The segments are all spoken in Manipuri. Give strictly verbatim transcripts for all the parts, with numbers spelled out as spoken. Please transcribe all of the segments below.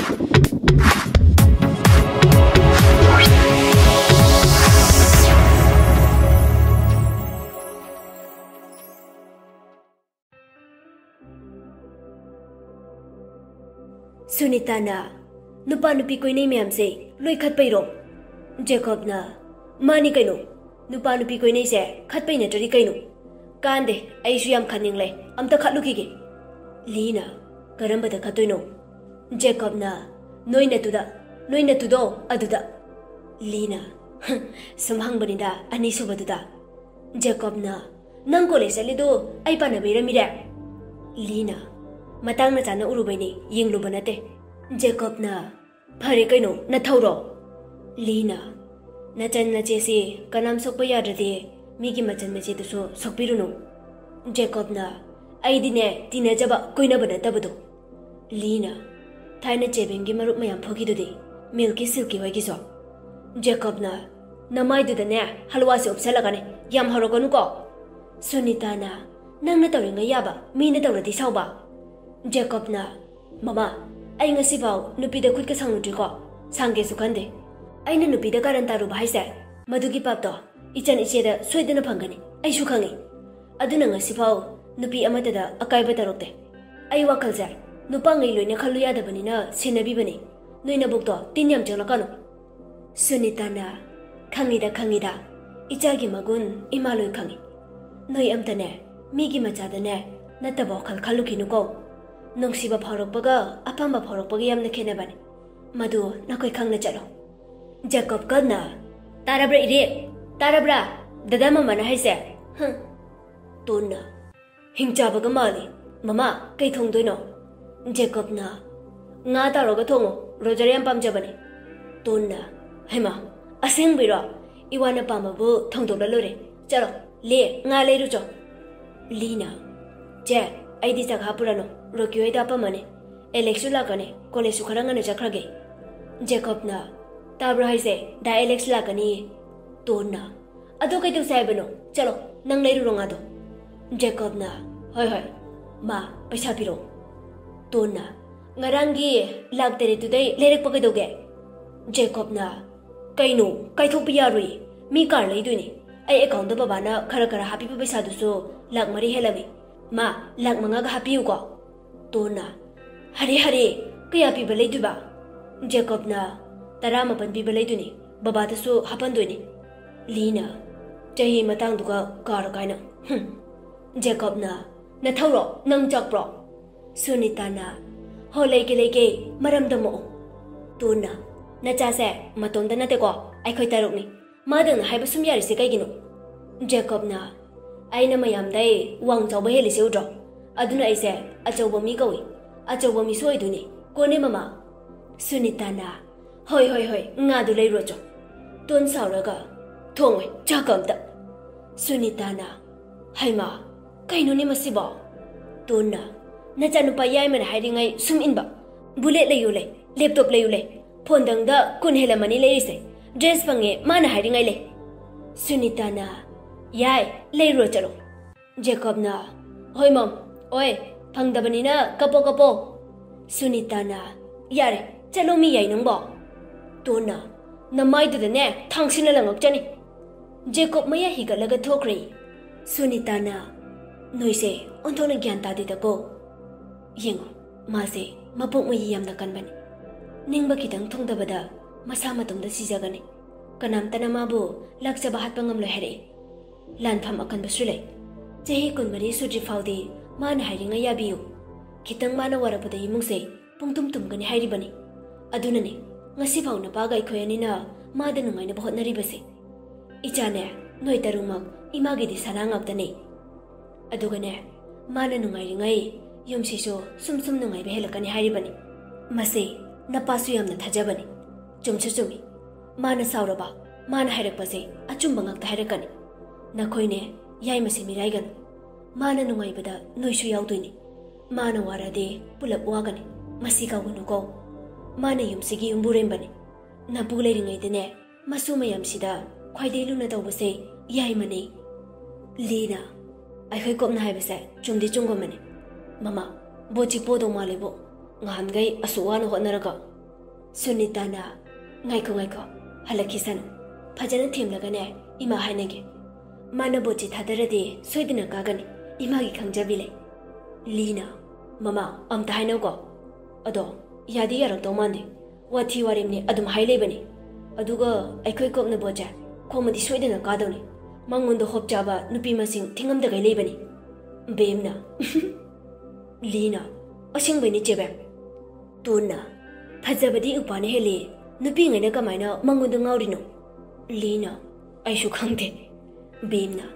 ꯁꯨꯅꯤꯇꯥꯅ, "ꯅꯨꯄꯥ ꯅꯨꯄꯤ ꯀꯣꯏꯅꯩ ꯃꯌꯥꯝꯁꯦ ꯂꯣꯏ ꯈꯠꯄꯩꯔꯣ?" ꯖꯦꯀꯣꯕꯅ, "ꯃꯥꯅꯤ ꯀꯩꯅꯣ, ꯅꯨꯄꯥ ꯅꯨꯄꯤ ꯀꯣꯏꯅꯩꯁꯦ ꯈꯠꯄꯩ ꯅꯠꯇ꯭ꯔꯗꯤ ꯀꯩꯅꯣ? ꯀꯥꯟꯗꯦ, ꯑꯩꯁꯨ ꯌꯥꯝ ꯈꯠꯅꯤꯡꯂꯦ, ꯑꯝꯇ ꯈꯠꯂꯨꯈꯤꯒꯦ꯫" ꯂꯤꯅ, "ꯀꯔꯝꯕꯗ ꯈꯠꯇꯣꯏꯅꯣ?" ꯖꯦꯀꯣꯕꯅ, "ꯅꯣꯏ ꯅꯠꯇꯨꯗ, ꯅꯣꯏ ꯅꯠꯇꯨꯗꯣ ꯑꯗꯨꯗ꯫" ꯂꯤꯅ, "ꯁꯨꯝ ꯍꯪꯕꯅꯤꯗ, ꯑꯅꯤꯁꯨꯕꯗꯨꯗ꯫" ꯖꯦꯀꯣꯕꯅ, "ꯅꯪ ꯀꯣꯂꯦꯖ ꯆꯠꯂꯤꯗꯣ ꯑꯩ ꯄꯥꯟꯅꯕꯩꯔꯝꯃꯤꯔꯦ?" ꯂꯤꯅ, "ꯃꯇꯥꯡꯅ ꯆꯥꯅ ꯎꯔꯨꯕꯩꯅꯦ, ꯌꯦꯡꯂꯨꯕ ꯅꯠꯇꯦ꯫" ꯖꯦꯀꯣꯕꯅ, "ꯐꯔꯦ ꯀꯩꯅꯣ, ꯅꯊꯧꯔꯣ?" ꯂꯤꯅ, "ꯅꯆꯟ ꯅꯆꯦꯁꯤ ꯀꯅꯥꯝ ꯁꯣꯛꯄ ꯌꯥꯗ꯭ꯔꯗꯤ ꯃꯤꯒꯤ ꯃꯆꯟ ꯃꯆꯦꯗꯨꯁꯨ ꯁꯣꯛꯄꯤꯔꯨꯅꯨ꯫" ꯖꯦꯀꯣꯕꯅ, "ꯑꯩꯗꯤꯅꯦ, ꯇꯤꯟꯅꯖꯕ ꯀꯣꯏꯅꯕ ꯅꯠꯇꯕꯗꯣ꯫" ꯂꯤꯅ, "ꯊꯥꯏꯅ ꯆꯦꯕꯦꯟꯒꯤ ꯃꯔꯨꯞ ꯃꯌꯥꯝ ꯐꯨꯈꯤꯗꯨꯗꯤ, ꯃꯤꯜꯀꯤ ꯁꯤꯜꯀꯤ ꯍꯣꯏꯒꯤꯁꯨ꯫" ꯖꯦꯀꯣꯕꯅ, "ꯅꯃꯥꯏꯗꯨꯗꯅꯦ ꯍꯜꯋꯥꯁꯦ ꯎꯞꯁꯜꯂꯒꯅꯦ, ꯌꯥꯝ ꯍꯧꯔꯛꯀꯅꯨꯀꯣ꯫" ꯁꯨꯅꯤꯇꯥꯅ, "ꯅꯪꯅ ꯇꯧꯔꯤꯉꯩ ꯌꯥꯕ, ꯃꯤꯅ ꯇꯧꯔꯗꯤ ꯁꯥꯎꯕ꯫" ꯖꯦꯀꯣꯕꯅ, "ꯃꯃꯥ, ꯑꯩ ꯉꯁꯤꯐꯥꯎ ꯅꯨꯄꯤꯗ ꯈꯨꯠꯀ ꯁꯥꯡꯂꯨꯗ꯭ꯔꯤꯀꯣ, ꯁꯥꯡꯒꯦꯁꯨ ꯈꯟꯗꯦ꯫ ꯑꯩꯅ ꯅꯨꯄꯤꯗ ꯀꯥꯔꯟ ꯇꯥꯔꯨꯕ ꯍꯥꯏꯁꯦ ꯃꯗꯨꯒꯤ ꯄꯥꯞꯇꯣ ꯏꯆꯟ ꯏꯆꯦꯗ ꯁꯣꯏꯗꯅ ꯐꯪꯒꯅꯤ, ꯑꯩꯁꯨ ꯈꯪꯉꯤ꯫ ꯑꯗꯨꯅ ꯉꯁꯤꯐꯥꯎ ꯅꯨꯄꯤ ꯑꯃꯠꯇꯗ ꯑꯀꯥꯏꯕ ꯇꯧꯔꯛꯇꯦ꯫ ꯑꯩ ꯋꯥꯈꯜꯁꯦ ꯅꯨꯄꯥꯉꯩ ꯂꯣꯏꯅ ꯈꯜꯂꯨ ꯌꯥꯗꯕꯅꯤꯅ ꯁꯦꯟꯅꯕꯤꯕꯅꯤ꯫ ꯅꯣꯏ ꯅꯕꯨꯛꯇꯣ ꯇꯤꯟ ꯌꯥꯝ ꯆꯪꯂꯛꯀꯅꯨ꯫" ꯁꯨꯅꯤꯇꯥꯅ, "ꯈꯪꯉꯤꯗ, ꯈꯪꯉꯤꯗ꯫ ꯏꯆꯥꯒꯤ ꯃꯒꯨꯟ ꯏꯃꯥ ꯂꯣꯏ ꯈꯪꯉꯤ꯫ ꯅꯣꯏ ꯑꯝꯇꯅꯦ, ꯃꯤꯒꯤ ꯃꯆꯥꯗꯅꯦ, ꯅꯠꯇꯕ ꯋꯥꯈꯜ ꯈꯜꯂꯨꯈꯤꯅꯨꯀꯣ꯫ ꯅꯨꯡꯁꯤꯕ ꯐꯥꯎꯔꯛꯄꯒ ꯑꯄꯥꯝꯕ ꯐꯥꯎꯔꯛꯄꯒ ꯌꯥꯝꯅ ꯈꯦꯠꯅꯕꯅꯤ꯫ ꯃꯗꯨ ꯅꯈꯣꯏ ꯈꯪꯅ ꯆꯠꯂꯣ꯫" ꯖꯦꯀꯣꯕ ꯀꯟꯅ, "ꯇꯥꯔꯕ꯭ꯔꯥ ꯏꯔꯦ? ꯇꯥꯔꯕ꯭ꯔꯥ? ꯗꯗꯥ ꯃꯃꯥꯅ ꯍꯥꯏꯁꯦ?" ꯍꯨꯝ꯫ ꯇꯣꯟꯅ, "ꯍꯤꯡꯆꯥꯕꯒ ꯃꯥꯜꯂꯤ꯫ ꯃꯃꯥ, ꯀꯩ ꯊꯣꯡꯗꯣꯏꯅꯣ?" ꯖꯦꯀꯣꯕꯅ, "ꯉꯥ ꯇꯥꯎꯔꯒ ꯊꯣꯡꯉꯣ, ꯔꯣꯖꯔ ꯌꯥꯝ ꯄꯥꯝꯖꯕꯅꯦ꯫" ꯇꯣꯟꯅ, "ꯍꯩꯃꯥ, ꯑꯁꯦꯡꯕꯩꯔꯣ? ꯏꯋꯥꯅ ꯄꯥꯝꯕꯕꯨ ꯊꯣꯡꯗꯣꯛꯂ ꯂꯣꯏꯔꯦ꯫ ꯆꯠꯂꯣ, ꯂꯦ, ꯉꯥ ꯂꯩꯔꯨꯆꯣ꯫" ꯂꯤꯅ, "ꯆꯦ, ꯑꯩꯗꯤ ꯆꯥꯛ ꯍꯥꯞꯄꯨꯔꯅꯨ, ꯔꯣꯀꯤ ꯍꯣꯏꯗ ꯍꯥꯞꯄꯝꯃꯅꯤ꯫ ꯑꯦꯂꯦꯛꯁꯁꯨ ꯂꯥꯛꯀꯅꯤ, ꯀꯣꯂꯦꯖꯁꯨ ꯈꯔ ꯉꯟꯅ ꯆꯠꯈ꯭ꯔꯒꯦ꯫" ꯖꯦꯀꯣꯕꯅ, "ꯇꯥꯕ꯭ꯔꯣ ꯍꯥꯏꯁꯦ? ꯗꯥ ꯑꯦꯂꯦꯛꯁ ꯂꯥꯛꯀꯅꯤꯌꯦ꯫" ꯇꯣꯟꯅ, "ꯑꯗꯣ ꯀꯩꯗꯧꯁꯦ ꯍꯥꯏꯕꯅꯣ? ꯆꯠꯂꯣ, ꯅꯪ ꯂꯩꯔꯨꯔꯣ ꯉꯥꯗꯣ꯫" ꯖꯦꯀꯣꯕꯅ, "ꯍꯣꯏ, ꯍꯣꯏ꯫ ꯃꯥ, ꯄꯩꯁꯥ ꯄꯤꯔꯛꯑꯣ꯫" ꯇꯣꯟꯅ, "ꯉꯔꯥꯡꯒꯤ ꯂꯥꯛ ꯇꯔꯦꯠꯇꯨꯗꯩ ꯂꯩꯔꯛꯄ ꯀꯩꯗꯧꯒꯦ?" ꯖꯦꯀꯣꯕꯅ, "ꯀꯩꯅꯣ, ꯀꯥꯏꯊꯣꯛꯄ ꯌꯥꯔꯣꯏ, ꯃꯤ ꯀꯥꯔ ꯂꯩꯗꯣꯏꯅꯤ꯫ ꯑꯩ ꯑꯦꯀꯥꯎꯟꯗ ꯕꯕꯥꯅ ꯈꯔ ꯈꯔ ꯍꯥꯞꯄꯤꯕ ꯄꯩꯁꯥꯗꯨꯁꯨ ꯂꯥꯛ ꯃꯔꯤ ꯍꯦꯜꯂꯝꯃꯤ꯫ ꯃꯥ, ꯂꯥꯛ ꯃꯉꯥꯒ ꯍꯥꯞꯄꯤꯌꯨꯀꯣ?" ꯇꯣꯟꯅ, "ꯍꯔꯦ ꯍꯔꯦ, ꯀꯌꯥ ꯄꯤꯕ ꯂꯩꯗꯣꯏꯕ?" ꯖꯦꯀꯣꯕꯅ, "ꯇꯔꯥꯃꯥꯄꯟ ꯄꯤꯕ ꯂꯩꯗꯣꯏꯅꯤ, ꯕꯕꯥꯗꯁꯨ ꯍꯥꯞꯍꯟꯗꯣꯏꯅꯤ꯫" ꯂꯤꯅ, "ꯆꯍꯤ ꯃꯇꯥꯡꯗꯨꯒ ꯀꯥꯔ ꯀꯥꯏꯅ, ꯍꯨꯝ꯫" ꯖꯦꯀꯣꯕꯅ, "ꯅꯊꯧꯔꯣ? ꯅꯪ ꯆꯥꯛꯄ꯭ꯔꯣ?" ꯁꯨꯅꯤꯇꯥꯅ, "ꯍꯣ, ꯂꯩꯒꯦ, ꯂꯩꯒꯦ, ꯃꯔꯝꯗꯝꯃꯛꯑꯣ꯫" ꯇꯣꯟꯅ, "ꯅꯆꯥꯁꯦ ꯃꯇꯣꯝꯇ ꯅꯠꯇꯦꯀꯣ, ꯑꯩꯈꯣꯏ ꯇꯔꯨꯛꯅꯤ꯫ ꯃꯥꯗꯪꯅ ꯍꯥꯏꯕ ꯁꯨꯝ ꯌꯥꯔꯤꯁꯦ ꯀꯩꯒꯤꯅꯣ?" ꯖꯦꯀꯣꯕꯅ, "ꯑꯩꯅ ꯃꯌꯥꯝꯗꯩ ꯋꯥꯡ ꯆꯥꯎꯕ ꯍꯦꯜꯂꯤꯁꯦ ꯎꯗ꯭ꯔꯣ? ꯑꯗꯨꯅ ꯑꯩꯁꯦ ꯑꯆꯧꯕ ꯃꯤ ꯀꯧꯏ꯫ ꯑꯆꯧꯕ ꯃꯤꯁꯨ ꯑꯣꯏꯗꯣꯏꯅꯦ, ꯀꯣꯅꯦ ꯃꯃꯥ?" ꯁꯨꯅꯤꯇꯥꯅ, "ꯍꯣꯏ, ꯍꯣꯏ, ꯍꯣꯏ, ꯉꯥꯗꯨ ꯂꯩꯔꯨꯔꯣ ꯆꯣ꯫" ꯇꯣꯟ ꯁꯥꯎꯔꯒ, "ꯊꯣꯡꯉꯣꯏ, ꯆꯥꯛꯀ ꯑꯝꯇ꯫" ꯁꯨꯅꯤꯇꯥꯅ, "ꯍꯩꯃꯥ, ꯀꯩꯅꯣꯅꯦ ꯃꯁꯤꯕꯣ?" ꯇꯣꯟꯅ, "ꯅꯆꯥꯅꯨꯄꯥ ꯌꯥꯏꯃꯅ ꯍꯥꯏꯔꯤꯉꯩ ꯁꯨꯝ ꯏꯟꯕ꯫ ꯕꯨꯂꯦꯠ ꯂꯩꯌꯨ ꯂꯩ, ꯂꯦꯞꯇꯣꯞ ꯂꯩꯌꯨ ꯂꯩ, ꯐꯣꯟꯗꯪꯗ ꯀꯨꯟ ꯍꯦꯜꯂꯝꯃꯅꯤ ꯂꯩꯔꯤꯁꯦ꯫ ꯗ꯭ꯔꯦꯁ ꯐꯪꯉꯦ ꯃꯥꯅ ꯍꯥꯏꯔꯤꯉꯩ ꯂꯩ꯫" ꯁꯨꯅꯤꯇꯥꯅ, "ꯌꯥꯏ, ꯂꯩꯔꯨꯔꯣ ꯆꯠꯂꯣ꯫" ꯖꯦꯀꯣꯕꯅ, "ꯍꯣꯏ ꯃꯝ, ꯑꯣꯏ, ꯐꯪꯗꯕꯅꯤꯅ ꯀꯞꯄꯣ ꯀꯞꯄꯣ꯫" ꯁꯨꯅꯤꯇꯥꯅ, "ꯌꯥꯔꯦ, ꯆꯠꯂꯣ ꯃꯤ ꯌꯥꯏ ꯅꯪꯕꯣ꯫" ꯇꯣꯟꯅ, "ꯅꯃꯥꯏꯗꯨꯗꯅꯦ ꯊꯥꯡꯁꯤꯅ ꯂꯪꯉꯛꯆꯅꯤ꯫" ꯖꯦꯀꯣꯕ ꯃꯌꯥ ꯍꯤꯒꯠꯂꯒ ꯊꯣꯛꯈ꯭ꯔꯦ꯫ ꯁꯨꯅꯤꯇꯥꯅ, "ꯅꯣꯏꯁꯦ ꯑꯣꯟꯊꯣꯛꯅ ꯒ꯭ꯌꯥꯟ ꯇꯥꯗꯦꯗꯀꯣ꯫ ꯌꯦꯡꯉꯣ, ꯃꯥꯁꯦ ꯃꯄꯣꯛ ꯃꯌꯤ ꯌꯥꯝꯅ ꯀꯟꯕꯅꯤ꯫ ꯅꯤꯡꯕ ꯈꯤꯇꯪ ꯊꯨꯡꯗꯕꯗ ꯃꯁꯥ ꯃꯇꯣꯝꯗ ꯁꯤꯖꯒꯅꯤ꯫ ꯀꯅꯥꯝꯇꯅ ꯃꯥꯕꯨ ꯂꯥꯛꯆꯕ ꯍꯥꯠꯄ ꯉꯝꯂꯣꯏ ꯍꯥꯏꯔꯛꯏ꯫ ꯂꯥꯟꯐꯝ ꯑꯀꯟꯕꯁꯨ ꯂꯩ꯫ ꯆꯍꯤ ꯀꯨꯟꯃꯔꯤ ꯁꯨꯗ꯭ꯔꯤ ꯐꯥꯎꯗꯤ ꯃꯥꯅ ꯍꯥꯏꯔꯤꯉꯩ ꯌꯥꯕꯤꯌꯨ꯫ ꯈꯤꯇꯪ ꯃꯥꯅ ꯋꯥꯔꯛꯄꯗ ꯏꯃꯨꯡꯁꯦ ꯄꯨꯡꯇꯨꯝ ꯇꯨꯝꯒꯅꯤ ꯍꯥꯏꯔꯤꯕꯅꯤ꯫ ꯑꯗꯨꯅꯅꯦ ꯉꯁꯤ ꯐꯥꯎ ꯅꯄꯥꯒ ꯑꯩꯈꯣꯏ ꯑꯅꯤꯅ ꯃꯥꯗ ꯅꯨꯡꯉꯥꯏꯅꯕ ꯍꯣꯠꯅꯔꯤꯕꯁꯦ꯫ ꯏꯆꯥꯅꯦ, ꯅꯣꯏ ꯇꯔꯨꯛꯃꯛ ꯏꯃꯥꯒꯤꯗꯤ ꯁꯅꯥ ꯉꯥꯛꯇꯅꯦ꯫ ꯑꯗꯨꯒꯅꯦ, ꯃꯥꯅ ꯅꯨꯡꯉꯥꯏꯔꯤꯉꯩ ꯌꯨꯝꯁꯤꯁꯨ ꯁꯨꯝ ꯁꯨꯝ ꯅꯨꯡꯉꯥꯏꯕ ꯍꯦꯜꯂꯛꯀꯅꯤ ꯍꯥꯏꯔꯤꯕꯅꯤ꯫ ꯃꯁꯦ ꯅꯄꯥꯁꯨ ꯌꯥꯝꯅ ꯊꯥꯖꯕꯅꯤ꯫ ꯆꯨꯝꯁꯨ ꯆꯨꯝꯃꯤ꯫ ꯃꯥꯅ ꯁꯥꯎꯔꯕ, ꯃꯥꯅ ꯍꯥꯏꯔꯛꯄꯁꯦ ꯑꯆꯨꯝꯕ ꯉꯥꯛꯇ ꯍꯥꯏꯔꯛꯀꯅꯤ꯫ ꯅꯈꯣꯏꯅꯦ, ꯌꯥꯏꯃꯁꯦ ꯃꯤꯔꯥꯏꯒꯅꯨ꯫ ꯃꯥꯅ ꯅꯨꯡꯉꯥꯏꯕꯗ ꯅꯣꯏꯁꯨ ꯌꯥꯎꯗꯣꯏꯅꯤ꯫ ꯃꯥꯅ ꯋꯥꯔꯗꯤ ꯄꯨꯂꯞ ꯋꯥꯒꯅꯤ꯫ ꯃꯁꯤ ꯀꯥꯎꯒꯅꯨꯀꯣ꯫ ꯃꯥꯅ ꯌꯨꯝꯁꯤꯒꯤ ꯌꯨꯝꯕꯨꯔꯦꯝꯕꯅꯤ꯫ ꯅꯄꯨ ꯂꯩꯔꯤꯉꯩꯗꯅꯦ, ꯃꯁꯨ ꯃꯌꯥꯝꯁꯤꯗ ꯈ꯭ꯋꯥꯏꯗꯩ ꯂꯨꯅ ꯇꯧꯕꯁꯦ ꯌꯥꯏꯃꯅꯦ꯫" ꯂꯤꯅ, "ꯑꯩꯈꯣꯏ ꯀꯣꯞꯅ ꯍꯥꯏꯕꯁꯦ ꯆꯨꯝꯗꯤ ꯆꯨꯝꯒꯨꯝꯕꯅꯦ꯫ ꯃꯃꯥ, ꯕꯣꯠꯁꯤ ꯄꯣꯗꯧ ꯃꯥꯜꯂꯦꯕꯣ꯫ ꯉꯍꯥꯟꯈꯩ ꯑꯁꯨꯛ ꯋꯥꯅ ꯍꯣꯠꯅꯔꯒ꯫ ꯁꯨꯅꯤꯇꯥꯅ, "ꯉꯥꯏꯈꯣ, ꯉꯥꯏꯈꯣ, ꯍꯜꯂꯛꯈꯤꯁꯅꯨ꯫ ꯐꯖꯅ ꯊꯦꯝꯂꯒꯅꯦ, ꯏꯃꯥ ꯍꯥꯏꯅꯒꯦ꯫ ꯃꯥꯅ ꯚꯣꯠꯁꯤ ꯊꯥꯗꯔꯗꯤ ꯁꯣꯏꯗꯅ ꯀꯥꯒꯅꯤ꯫ ꯏꯃꯥꯒꯤ ꯈꯪꯖꯕꯤ ꯂꯩ꯫" ꯂꯤꯅ, "ꯃꯃꯥ, ꯑꯝꯇ ꯍꯥꯏꯅꯧꯀꯣ꯫ ꯑꯗꯣ ꯌꯥꯗꯤ ꯌꯥꯔꯛꯇꯧ ꯃꯥꯟꯗꯦ꯫ ꯋꯥꯊꯤ ꯋꯥꯔꯦꯝꯅꯤ ꯑꯗꯨꯝ ꯍꯥꯏ ꯂꯩꯕꯅꯤ꯫ ꯑꯗꯨꯒ ꯑꯩꯈꯣꯏ ꯀꯣꯛꯅ ꯚꯣꯠꯁꯦ ꯈꯣꯝꯃꯗꯤ ꯁꯣꯏꯗꯅ ꯀꯥꯗꯧꯅꯤ꯫ ꯃꯉꯣꯟꯗ ꯍꯣꯞ ꯆꯥꯕ ꯅꯨꯄꯤ ꯃꯁꯤꯡ ꯊꯤꯉꯝꯗꯈꯩ ꯂꯩꯕꯅꯤ꯫" ꯕꯦꯝꯅ, "ꯂꯤꯅ, ꯑꯁꯦꯡꯕꯩꯅꯤ ꯆꯦ ꯕꯦꯝ꯫" ꯇꯣꯟꯅ, "ꯐꯖꯕꯗꯤ ꯎꯄꯥꯅ ꯍꯦꯜꯂꯤ꯫ ꯅꯨꯄꯤꯉꯩꯅ ꯀꯃꯥꯏꯅ ꯃꯉꯣꯟꯗ ꯉꯥꯎꯔꯤꯅꯣ?" ꯂꯤꯅ, "ꯑꯩꯁꯨ ꯈꯪꯗꯦ꯫" ꯕꯦꯝꯅ,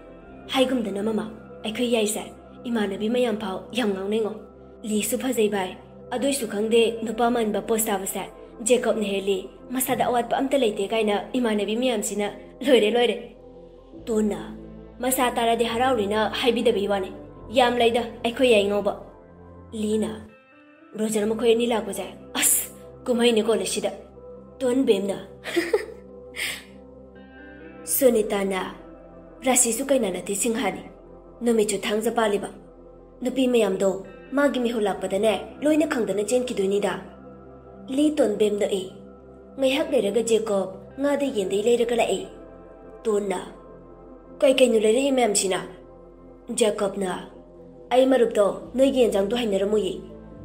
"ꯍꯥꯏꯒꯨꯝꯗꯅ ꯃꯃꯥ, ꯑꯩꯈꯣꯏ ꯌꯥꯏꯁꯦ ꯏꯃꯥꯟꯅꯕꯤ ꯃꯌꯥꯝ ꯐꯥꯎ ꯌꯥꯝ ꯉꯥꯎꯅꯩꯉꯣ꯫ ꯂꯤꯁꯨ ꯐꯖꯩ ꯚꯥꯏ, ꯑꯗꯨꯏꯁꯨ ꯈꯪꯗꯦ, ꯅꯨꯄꯥ ꯃꯥꯟꯕ ꯄꯣꯁ ꯇꯥꯕꯁꯦ ꯖꯦꯀꯣꯕꯅ ꯍꯦꯜꯂꯤ, ꯃꯁꯥꯗ ꯑꯋꯥꯠꯄ ꯑꯝꯇ ꯂꯩꯇꯦ" ꯀꯥꯏꯅ ꯏꯃꯥꯟꯅꯕꯤ ꯃꯌꯥꯝꯁꯤꯅ ꯂꯣꯏꯔꯦ ꯂꯣꯏꯔꯦ꯫ ꯇꯣꯟꯅ, "ꯃꯁꯥ ꯇꯥꯔꯗꯤ ꯍꯔꯥꯎꯔꯤꯅ ꯍꯥꯏꯕꯤꯗꯕꯩ ꯋꯥꯅꯤ, ꯌꯥꯝ ꯂꯩꯗ ꯑꯩꯈꯣꯏ ꯌꯥꯏ ꯉꯥꯎꯕ꯫" ꯂꯤꯅ, "ꯔꯣꯖꯔ ꯃꯈꯣꯏ ꯑꯅꯤ ꯂꯥꯛꯄꯁꯦ, ꯑꯁ, ꯀꯨꯝꯍꯩꯅꯤ ꯀꯣꯂꯦꯖꯁꯤꯗ꯫" ꯇꯣꯟ ꯕꯦꯝꯅ, "ꯁꯨꯅꯤꯇꯥꯅ, ꯔꯥꯁꯤꯁꯨ ꯀꯩꯅꯥ ꯅꯠꯇꯦ ꯁꯤꯡꯍꯥꯅꯤ꯫ ꯅꯨꯃꯤꯠꯁꯨ ꯊꯥꯡꯖ ꯄꯥꯜꯂꯤꯕ꯫ ꯅꯨꯄꯤ ꯃꯌꯥꯝꯗꯣ ꯃꯥꯒꯤ ꯃꯤꯍꯨ ꯂꯥꯛꯄꯗꯅꯦ ꯂꯣꯏꯅ ꯈꯪꯗꯅ ꯆꯦꯟꯈꯤꯗꯣꯏꯅꯤꯗ꯫" ꯂꯤ ꯇꯣꯟ ꯕꯦꯝ ꯅꯣꯛꯏ꯫ ꯉꯥꯏꯍꯥꯛ ꯂꯩꯔꯒ ꯖꯦꯀꯣꯕ ꯉꯥꯗ ꯌꯦꯟꯗꯩ ꯂꯩꯔꯒ ꯂꯥꯛꯏ꯫ ꯇꯣꯟꯅ, "ꯀꯩ ꯀꯩꯅꯣ ꯂꯩꯔꯛꯏ ꯃꯌꯥꯝꯁꯤꯅ?" ꯖꯦꯀꯣꯕꯅ, "ꯑꯩ ꯃꯔꯨꯞꯇꯣ ꯅꯣꯏꯒꯤ ꯌꯦꯟꯖꯥꯡꯗꯣ ꯍꯩꯅꯔꯝꯃꯣꯏꯌꯦ꯫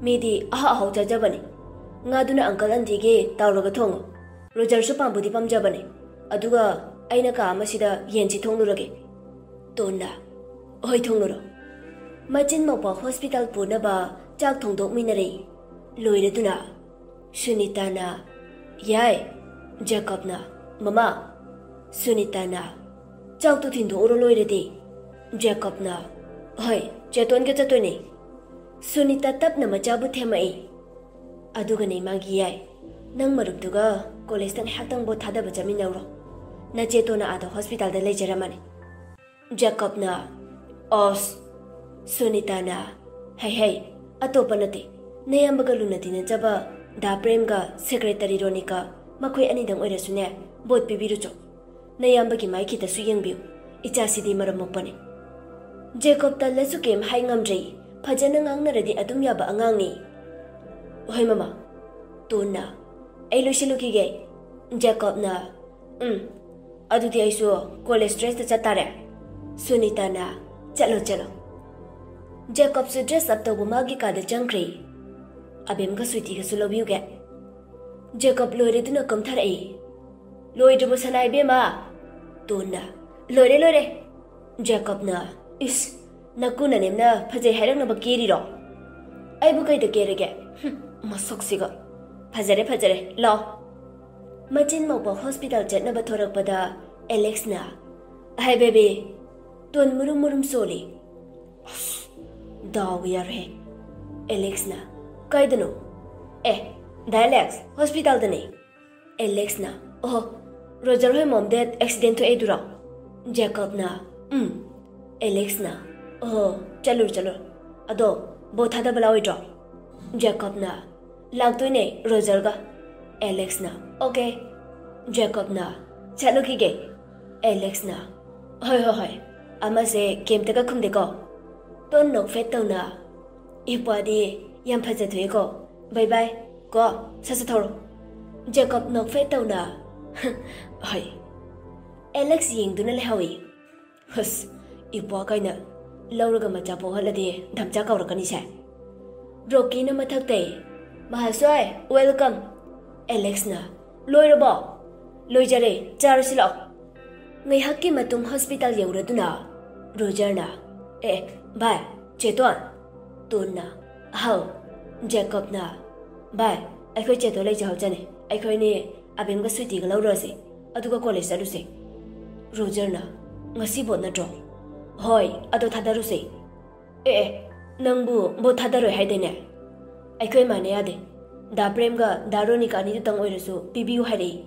ꯃꯤꯗꯤ ꯑꯍꯥꯎ ꯑꯍꯥꯎ ꯆꯥꯖꯕꯅꯤ꯫ ꯉꯥꯗꯨꯅ ꯑꯪꯀꯜ ꯑꯟꯗꯤꯒꯤ ꯇꯥꯎꯔꯒ ꯊꯣꯡꯉꯣ꯫ ꯔꯣꯖꯔꯁꯨ ꯄꯥꯝꯕꯨꯗꯤ ꯄꯥꯝꯖꯕꯅꯦ꯫ ꯑꯗꯨꯒ ꯑꯩꯅ ꯀꯥ ꯑꯃꯁꯤꯗ ꯌꯦꯟꯁꯤ ꯊꯣꯡꯂꯨꯔꯒꯦ꯫" ꯇꯣꯟꯅ, "ꯍꯣꯏ, ꯊꯣꯡꯂꯨꯔꯣ꯫" ꯃꯆꯤꯟ ꯃꯧꯄꯥ ꯍꯣꯁꯄꯤꯇꯥꯜ ꯄꯨꯅꯕ ꯆꯥꯛ ꯊꯣꯡꯗꯣꯛꯃꯤꯟꯅꯔꯦ꯫ ꯂꯣꯏꯔꯗꯨꯅ ꯁꯨꯅꯤꯇꯥꯅ, "ꯌꯥꯏ꯫" ꯖꯦꯀꯣꯕꯅ, "ꯃꯃꯥ꯫" ꯁꯨꯅꯤꯇꯥꯅ, "ꯆꯥꯛꯇꯨ ꯊꯤꯟꯗꯣꯛꯎꯔꯣ ꯂꯣꯏꯔꯗꯤ꯫" ꯖꯦꯀꯣꯕꯅ, "ꯍꯣꯏ, ꯆꯦꯇꯣꯟꯒ ꯆꯠꯇꯣꯏꯅꯦ꯫" ꯁꯨꯅꯤꯇꯥ ꯇꯞꯅ ꯃꯆꯥꯕꯨ ꯊꯦꯝꯃꯛꯏ꯫ "ꯑꯗꯨꯒꯅꯦ ꯃꯥꯒꯤ ꯌꯥꯏ, ꯅꯪ ꯃꯔꯨꯞꯇꯨꯒ ꯀꯣꯂꯦꯖꯇ ꯉꯥꯏꯍꯥꯛꯇꯪ ꯚꯣꯠ ꯊꯥꯗꯕ ꯆꯠꯃꯤꯟꯅꯧꯔꯣ꯫ ꯅꯆꯦꯇꯣꯟꯅ ꯑꯥꯗ ꯍꯣꯁꯄꯤꯇꯥꯜꯗ ꯂꯩꯖꯔꯝꯃꯅꯤ꯫" ꯖꯦꯀꯣꯕꯅ, "ꯑꯣꯁ꯫" ꯁꯨꯅꯤꯇꯥꯅ, "ꯍꯩ ꯍꯩ, ꯑꯇꯣꯞꯄ ꯅꯠꯇꯦ, ꯅꯌꯥꯝꯕꯒ ꯂꯨꯅ ꯇꯤꯟꯅꯖꯕ ꯗꯥ ꯄ꯭ꯔꯦꯝꯒ ꯁꯦꯀ꯭ꯔꯦꯇꯔꯤ ꯔꯣꯅꯤꯀꯥ, ꯃꯈꯣꯏ ꯑꯅꯤꯗꯪ ꯑꯣꯏꯔꯁꯨꯅꯦ, ꯚꯣꯠ ꯄꯤꯕꯤꯔꯨꯆꯣ꯫ ꯅꯌꯥꯝꯕꯒꯤ ꯃꯥꯏ ꯈꯤꯇꯁꯨ ꯌꯦꯡꯕꯤꯌꯨ, ꯏꯆꯥꯁꯤꯗꯤ ꯃꯔꯝ ꯃꯣꯛꯄꯅꯤ꯫" ꯖꯦꯀꯣꯕ ꯇꯜꯂꯁꯨ ꯀꯩꯝ ꯍꯥꯏ ꯉꯝꯗ꯭ꯔꯦ, ꯐꯖꯅ ꯉꯥꯡꯅꯔꯗꯤ ꯑꯗꯨꯝ ꯌꯥꯕ ꯑꯉꯥꯡꯅꯤ꯫ "ꯍꯣꯏ ꯃꯃꯥ꯫" ꯇꯣꯟꯅ, "ꯑꯩ ꯂꯣꯏꯁꯤꯜꯂꯨꯈꯤꯒꯦ꯫" ꯖꯦꯀꯣꯕꯅ, "ꯎꯝ, ꯑꯗꯨꯗꯤ ꯑꯩꯁꯨ ꯀꯣꯂꯦꯖ ꯗ꯭ꯔꯦꯁꯇ ꯆꯠꯇꯥꯔꯦ꯫" ꯁꯨꯅꯤꯇꯥꯅ, "ꯆꯠꯂꯣ, ꯆꯠꯂꯣ꯫" ꯖꯦꯀꯣꯕꯁꯨ ꯗ꯭ꯔꯦꯁ ꯑꯞ ꯇꯧꯕ ꯃꯥꯒꯤ ꯀꯥꯗ ꯆꯪꯈ꯭ꯔꯦ꯫ "ꯑꯕꯦꯝꯒ ꯁ꯭ꯋꯤꯇꯤꯒꯁꯨ ꯂꯧꯕꯤꯌꯨꯒꯦ꯫" ꯖꯦꯀꯣꯕ ꯂꯣꯏꯔꯗꯨꯅ ꯀꯨꯝꯊꯔꯛꯏ꯫ "ꯂꯣꯏꯗ꯭ꯔꯤꯕꯣ ꯁꯅꯥ ꯏꯕꯦꯝꯃ?" ꯇꯣꯟꯅ, "ꯂꯣꯏꯔꯦ, ꯂꯣꯏꯔꯦ꯫" ꯖꯦꯀꯣꯕꯅ, "ꯏꯁ, ꯅꯀꯨ ꯅꯅꯦꯝꯅ ꯐꯖꯩ ꯍꯥꯏꯔꯛꯅꯕ ꯀꯦꯔꯤꯔꯣ? ꯑꯩꯕꯨ ꯀꯩꯗ ꯀꯦꯔꯒꯦ? ꯍꯨꯝ, ꯃꯁꯛꯁꯤꯒ꯫ ꯐꯖꯔꯦ, ꯐꯖꯔꯦ, ꯂꯥꯛꯑꯣ꯫" ꯃꯆꯤꯟ ꯃꯧꯕ ꯍꯣꯁꯄꯤꯇꯥꯜ ꯆꯠꯅꯕ ꯊꯣꯔꯛꯄꯗ ꯑꯦꯂꯦꯛꯁꯅ, "ꯍꯥꯏ ꯕꯦꯕꯤ꯫" ꯇꯣꯟ ꯃꯨꯔꯨꯝ ꯃꯨꯔꯨꯝ ꯁꯣꯜꯂꯤ꯫ "ꯑꯁ, ꯗꯥꯎꯒ ꯌꯥꯔꯦꯍꯦ꯫" ꯑꯦꯂꯦꯛꯁꯅ, "ꯀꯥꯏꯗꯅꯣ?" "ꯑꯦ, ꯗꯥ ꯑꯦꯂꯦꯛꯁ, ꯍꯣꯁꯄꯤꯇꯥꯜꯗꯅꯦ꯫" ꯑꯦꯂꯦꯛꯁꯅ, "ꯑꯣꯍꯣ, ꯔꯣꯖꯔ ꯍꯣꯏ ꯃꯣꯝ ꯗꯦꯠ ꯑꯦꯛꯁꯤꯗꯦꯟ ꯊꯣꯛꯑꯦ ꯑꯗꯨꯔꯣ?" ꯖꯦꯀꯣꯕꯅ, "ꯎꯝ꯫" ꯑꯦꯂꯦꯛꯁꯅ, "ꯑꯣꯍꯣ, ꯆꯠꯂꯨꯔꯣ, ꯆꯠꯂꯨꯔꯣ꯫ ꯑꯗꯣ ꯕꯣ ꯊꯥꯗꯕ ꯂꯥꯛꯑꯣꯏꯗ꯭ꯔꯣ?" ꯖꯦꯀꯣꯕꯅ, "ꯂꯥꯛꯇꯣꯏꯅꯦ ꯔꯣꯖꯔꯒ꯫" ꯑꯦꯂꯦꯛꯁꯅ, "ꯑꯣꯀꯦ꯫" ꯖꯦꯀꯣꯕꯅ, "ꯆꯠꯂꯨꯈꯤꯒꯦ꯫" ꯑꯦꯂꯦꯛꯁꯅ, "ꯍꯣꯏ, ꯍꯣꯏ, ꯍꯣꯏ꯫ ꯑꯃꯁꯦ ꯀꯩꯝꯇꯒ ꯈꯨꯝꯗꯦꯀꯣ꯫" ꯇꯣꯟ ꯅꯣꯛꯐꯦꯠ ꯇꯧꯅ, "ꯏꯄ꯭ꯋꯥꯗꯤ ꯌꯥꯝ ꯐꯖꯊꯣꯛꯑꯦꯀꯣ꯫ ꯕꯥꯏ ꯕꯥꯏ ꯀꯣ, ꯁꯠ ꯁꯠ ꯊꯧꯔꯣ꯫" ꯖꯦꯀꯣꯕ ꯅꯣꯛꯐꯦꯠ ꯇꯧꯅ, "ꯍꯣꯏ꯫" ꯑꯦꯂꯦꯛꯁ ꯌꯦꯡꯗꯨꯅ ꯂꯩꯍꯧꯏ꯫ "ꯍꯁ, ꯏꯄ꯭ꯋꯥ ꯀꯥꯏꯅ ꯂꯧꯔꯒ ꯃꯆꯥ ꯄꯣꯛꯍꯜꯂꯗꯤ ꯗꯝꯆꯥ ꯀꯧꯔꯛꯀꯅꯤꯁꯦ꯫" ꯔꯣꯀꯤꯅ ꯃꯊꯛꯇꯩ, "ꯃꯍꯥꯁꯣꯏ, ꯋꯦꯜꯀꯝ꯫" ꯑꯦꯂꯦꯛꯁꯅ, "ꯂꯣꯏꯔꯕꯣ?" "ꯂꯣꯏꯖꯔꯦ, ꯆꯥꯔꯁꯤ ꯂꯥꯛꯑꯣ꯫" ꯉꯥꯏꯍꯥꯛꯀꯤ ꯃꯇꯨꯡ ꯍꯣꯁꯄꯤꯇꯥꯜ ꯌꯧꯔꯗꯨꯅ ꯔꯣꯖꯔꯅ, "ꯑꯦ, ꯚꯥꯏ, ꯆꯦꯇꯣꯟ꯫" ꯇꯣꯟꯅ, "ꯍꯥꯎ꯫" ꯖꯦꯀꯣꯕꯅ, "ꯚꯥꯏ, ꯑꯩꯈꯣꯏ ꯆꯦꯇꯣꯟ ꯂꯩꯖꯍꯧꯖꯅꯤ꯫ ꯑꯩꯈꯣꯏꯅꯤ ꯑꯕꯦꯝꯒ ꯁ꯭ꯋꯤꯇꯤꯒ ꯂꯧꯔꯨꯔꯁꯤ, ꯑꯗꯨꯒ ꯀꯣꯂꯦꯖ ꯆꯠꯂꯨꯁꯤ꯫" ꯔꯣꯖꯔꯅ, "ꯉꯁꯤ ꯕꯣꯠ ꯅꯠꯇ꯭ꯔꯣ?" "ꯍꯣꯏ, ꯑꯗꯣ ꯊꯥꯗꯔꯨꯁꯦ꯫" "ꯑꯦ, ꯑꯦ, ꯅꯪꯕꯨ ꯕꯣꯠ ꯊꯥꯗꯔꯣꯏ ꯍꯥꯏꯗꯥꯏꯅꯦ?" "ꯑꯩꯈꯣꯏ ꯏꯃꯥꯅ ꯌꯥꯗꯦ꯫ ꯗꯥ ꯄ꯭ꯔꯦꯝꯒ ꯗꯥ ꯔꯣꯅꯤꯀꯥ ꯑꯅꯤꯗꯨꯇꯪ ꯑꯣꯏꯔꯁꯨ ꯄꯤꯕꯤꯌꯨ ꯍꯥꯏꯔꯛꯏ꯫"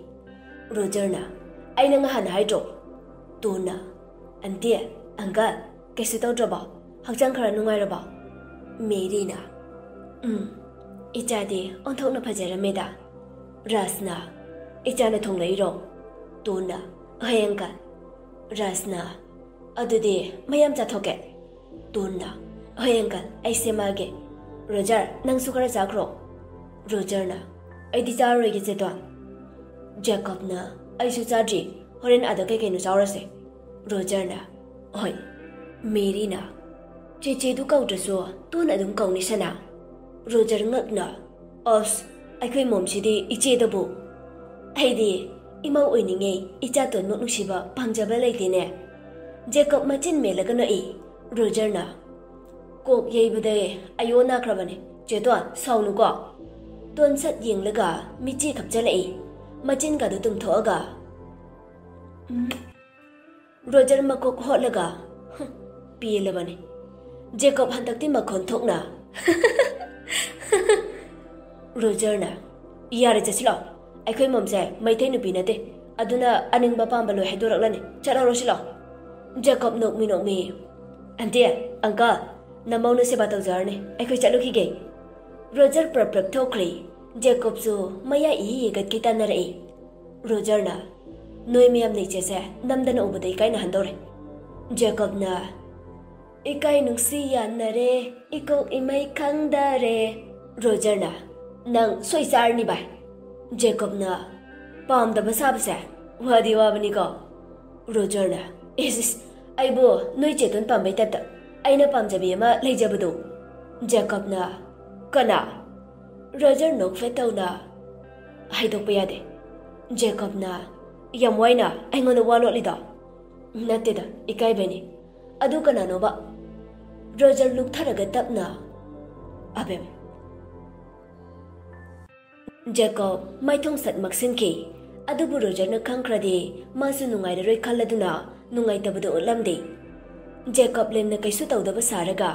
ꯔꯣꯖꯔꯅ, "ꯑꯩꯅ ꯉꯍꯥꯟꯅ ꯍꯥꯏꯗ꯭ꯔꯣ?" ꯇꯣꯟꯅ, "ꯑꯟꯇꯤ, ꯑꯪꯀꯜ, ꯀꯩꯁꯨ ꯇꯧꯗ꯭ꯔꯕꯣ? ꯍꯛꯆꯥꯡ ꯈꯔ ꯅꯨꯡꯉꯥꯏꯔꯕꯣ?" ꯃꯦꯔꯤꯅ, "ꯎꯝ, ꯏꯆꯥꯗꯤ ꯑꯣꯟꯊꯣꯛꯅ ꯐꯖꯔꯝꯃꯦꯗ꯫" ꯔꯥꯖꯅ, "ꯏꯆꯥꯅ ꯊꯣꯡꯂꯛꯏꯔꯣ?" ꯇꯣꯟꯅ, "ꯍꯣꯏ, ꯑꯪꯀꯜ꯫" ꯔꯥꯖꯅ, "ꯑꯗꯨꯗꯤ ꯃꯌꯥꯝ ꯆꯥꯊꯣꯛꯀꯦ꯫" ꯇꯣꯟꯅ, "ꯍꯣꯏ, ꯑꯪꯀꯜ, ꯑꯩ ꯁꯦꯝꯃꯛꯑꯒꯦ꯫ ꯔꯣꯖꯔ, ꯅꯪꯁꯨ ꯈꯔ ꯆꯥꯈ꯭ꯔꯣ꯫" ꯔꯣꯖꯔꯅ, "ꯑꯩꯗꯤ ꯆꯥꯔꯔꯣꯏꯒꯦ, ꯆꯦꯇꯣꯟ꯫" ꯖꯦꯀꯣꯕꯅ, "ꯑꯩꯁꯨ ꯆꯥꯗ꯭ꯔꯤ, ꯍꯣꯔꯦꯟ ꯑꯥꯗ ꯀꯩ ꯀꯩꯅꯣ ꯆꯥꯎꯔꯁꯦ꯫" ꯔꯣꯖꯔꯅ, "ꯍꯣꯏ꯫" ꯃꯦꯔꯤꯅ, "ꯆꯦꯆꯦꯗꯨ ꯀꯧꯗ꯭ꯔꯁꯨ ꯇꯣꯟ ꯑꯗꯨꯝ ꯀꯧꯅꯤ ꯁꯅꯥ꯫" ꯔꯣꯖꯔ ꯉꯛꯅ, "ꯑꯁ, ꯑꯩꯈꯣꯏ ꯃꯣꯝꯁꯤꯗꯤ ꯏꯆꯦꯗꯕꯨ꯫ ꯑꯩꯗꯤ ꯏꯃꯧ ꯑꯣꯏꯅꯤꯡꯉꯦ, ꯏꯆꯥꯇꯣꯟꯃꯨꯛ ꯅꯨꯡꯁꯤꯕ ꯄꯥꯝꯖꯕ ꯂꯩꯇꯦꯅꯦ꯫" ꯖꯦꯀꯣꯕ ꯃꯆꯤꯟ ꯃꯦꯜꯂꯒ ꯅꯣꯛꯏ꯫ ꯔꯣꯖꯔꯅ, "ꯀꯣꯛ ꯌꯩꯕꯗꯩ ꯑꯌꯣ ꯅꯥꯈ꯭ꯔꯕꯅꯦ꯫ ꯆꯦꯇꯣꯟ, ꯁꯥꯎꯅꯨꯀꯣ꯫" ꯇꯣꯟ ꯁꯠ ꯌꯦꯡꯂꯒ ꯃꯤꯠꯆꯤ ꯈꯞꯆꯜꯂꯛꯏ꯫ ꯃꯆꯤꯟꯒꯗꯨ ꯇꯨꯝꯊꯣꯛꯑꯒ, ꯎꯝ꯫ ꯔꯣꯖꯔ ꯃꯀꯣꯛ ꯍꯣꯠꯂꯒ, "ꯍꯨꯝ, ꯄꯦꯜꯂꯕꯅꯤ꯫" ꯖꯦꯀꯣꯕ ꯍꯟꯗꯛꯇꯤ ꯃꯈꯣꯟ ꯊꯣꯛꯅ꯫ ꯔꯣꯖꯔꯅ, "ꯌꯥꯔꯦ, ꯆꯠꯁꯤꯜꯂꯣ꯫ ꯑꯩꯈꯣꯏ ꯃꯣꯝꯁꯦ ꯃꯩꯇꯩ ꯅꯨꯄꯤ ꯅꯠꯇꯦ, ꯑꯗꯨꯅ ꯑꯅꯤꯡꯕ ꯄꯥꯝꯕ ꯂꯣꯏ ꯍꯥꯏꯗꯣꯔꯛꯂꯅꯤ꯫ ꯆꯠꯍꯧꯔꯣ ꯁꯤꯜꯂꯣ꯫" ꯖꯦꯀꯣꯕ ꯅꯣꯛꯃꯤ ꯅꯣꯛꯃꯤ, "ꯑꯟꯇꯤ, ꯑꯪꯀꯜ, ꯅꯃꯧꯅ ꯁꯦꯕꯥ ꯇꯧꯖꯔꯅꯤ, ꯑꯩꯈꯣꯏ ꯆꯠꯂꯨꯈꯤꯒꯦ꯫" ꯔꯣꯖꯔ ꯄ꯭ꯔꯞ ꯄ꯭ꯔꯞ ꯊꯣꯛꯈ꯭ꯔꯦ꯫ ꯖꯦꯀꯣꯕꯁꯨ ꯃꯌꯥ ꯏꯍꯤ ꯍꯤꯒꯠꯀꯩ ꯇꯥꯟꯅꯔꯛꯏ꯫ ꯔꯣꯖꯔꯅ, "ꯅꯣꯏ ꯃꯌꯥꯝꯅ ꯏꯆꯦꯁꯦ ꯅꯝꯗꯅ ꯎꯕꯗ ꯏꯀꯥꯏꯅꯍꯟꯗꯧꯔꯦ꯫" ꯖꯦꯀꯣꯕꯅ, "ꯏꯀꯥꯏ ꯅꯨꯡꯁꯤ ꯌꯥꯟꯅꯔꯦ, ꯏꯀꯣꯛ ꯏꯃꯩ ꯈꯪꯗꯔꯦ꯫" ꯔꯣꯖꯔꯅ, "ꯅꯪ ꯁꯣꯏ ꯆꯥꯔꯅꯤ ꯚꯥꯏ꯫" ꯖꯦꯀꯣꯕꯅ, "ꯄꯥꯝꯗꯕ ꯁꯥꯕꯁꯦ ꯋꯥꯗꯤ ꯋꯥꯕꯅꯤꯀꯣ꯫" ꯔꯣꯖꯔꯅ, "ꯏꯁ, ꯏꯁ, ꯑꯩꯕꯨ ꯅꯣꯏ ꯆꯦꯇꯣꯟ ꯄꯥꯝꯕꯩ ꯇꯥꯏꯞꯇ, ꯑꯩꯅ ꯄꯥꯝꯖꯕꯤ ꯑꯃ ꯂꯩꯖꯕꯗꯣ꯫" ꯖꯦꯀꯣꯕꯅ, "ꯀꯅꯥ?" ꯔꯣꯖꯔ ꯅꯣꯛꯐꯦꯠ ꯇꯧꯅ, "ꯍꯥꯏꯗꯣꯛꯄ ꯌꯥꯗꯦ꯫" ꯖꯦꯀꯣꯕꯅ, "ꯌꯥꯝ ꯋꯥꯏꯅ ꯑꯩꯉꯣꯟꯗ ꯋꯥ ꯂꯣꯠꯂꯤꯗꯣ?" "ꯅꯠꯇꯦꯗ, ꯏꯀꯥꯏꯕꯩꯅꯤ꯫" "ꯑꯗꯨ ꯀꯅꯥꯅꯣꯕ?" ꯔꯣꯖꯔ ꯂꯨꯛꯊꯔꯒ ꯇꯞꯅ, "ꯑꯕꯦꯝ꯫" ꯖꯦꯀꯣꯕ ꯃꯥꯏꯊꯣꯡ ꯁꯠ ꯃꯛꯁꯤꯟꯈꯤ꯫ ꯑꯗꯨꯕꯨ ꯔꯣꯖꯔꯅ ꯈꯪꯈ꯭ꯔꯗꯤ ꯃꯥꯁꯨ ꯅꯨꯡꯉꯥꯏꯔꯔꯣꯏ ꯈꯜꯂꯗꯨꯅ ꯅꯨꯡꯉꯥꯏꯇꯕꯗꯨ ꯎꯠꯂꯝꯗꯦ꯫ ꯖꯦꯀꯣꯕ ꯂꯦꯝꯅ ꯀꯩꯁꯨ ꯇꯧꯗꯕ ꯁꯥꯔꯒ,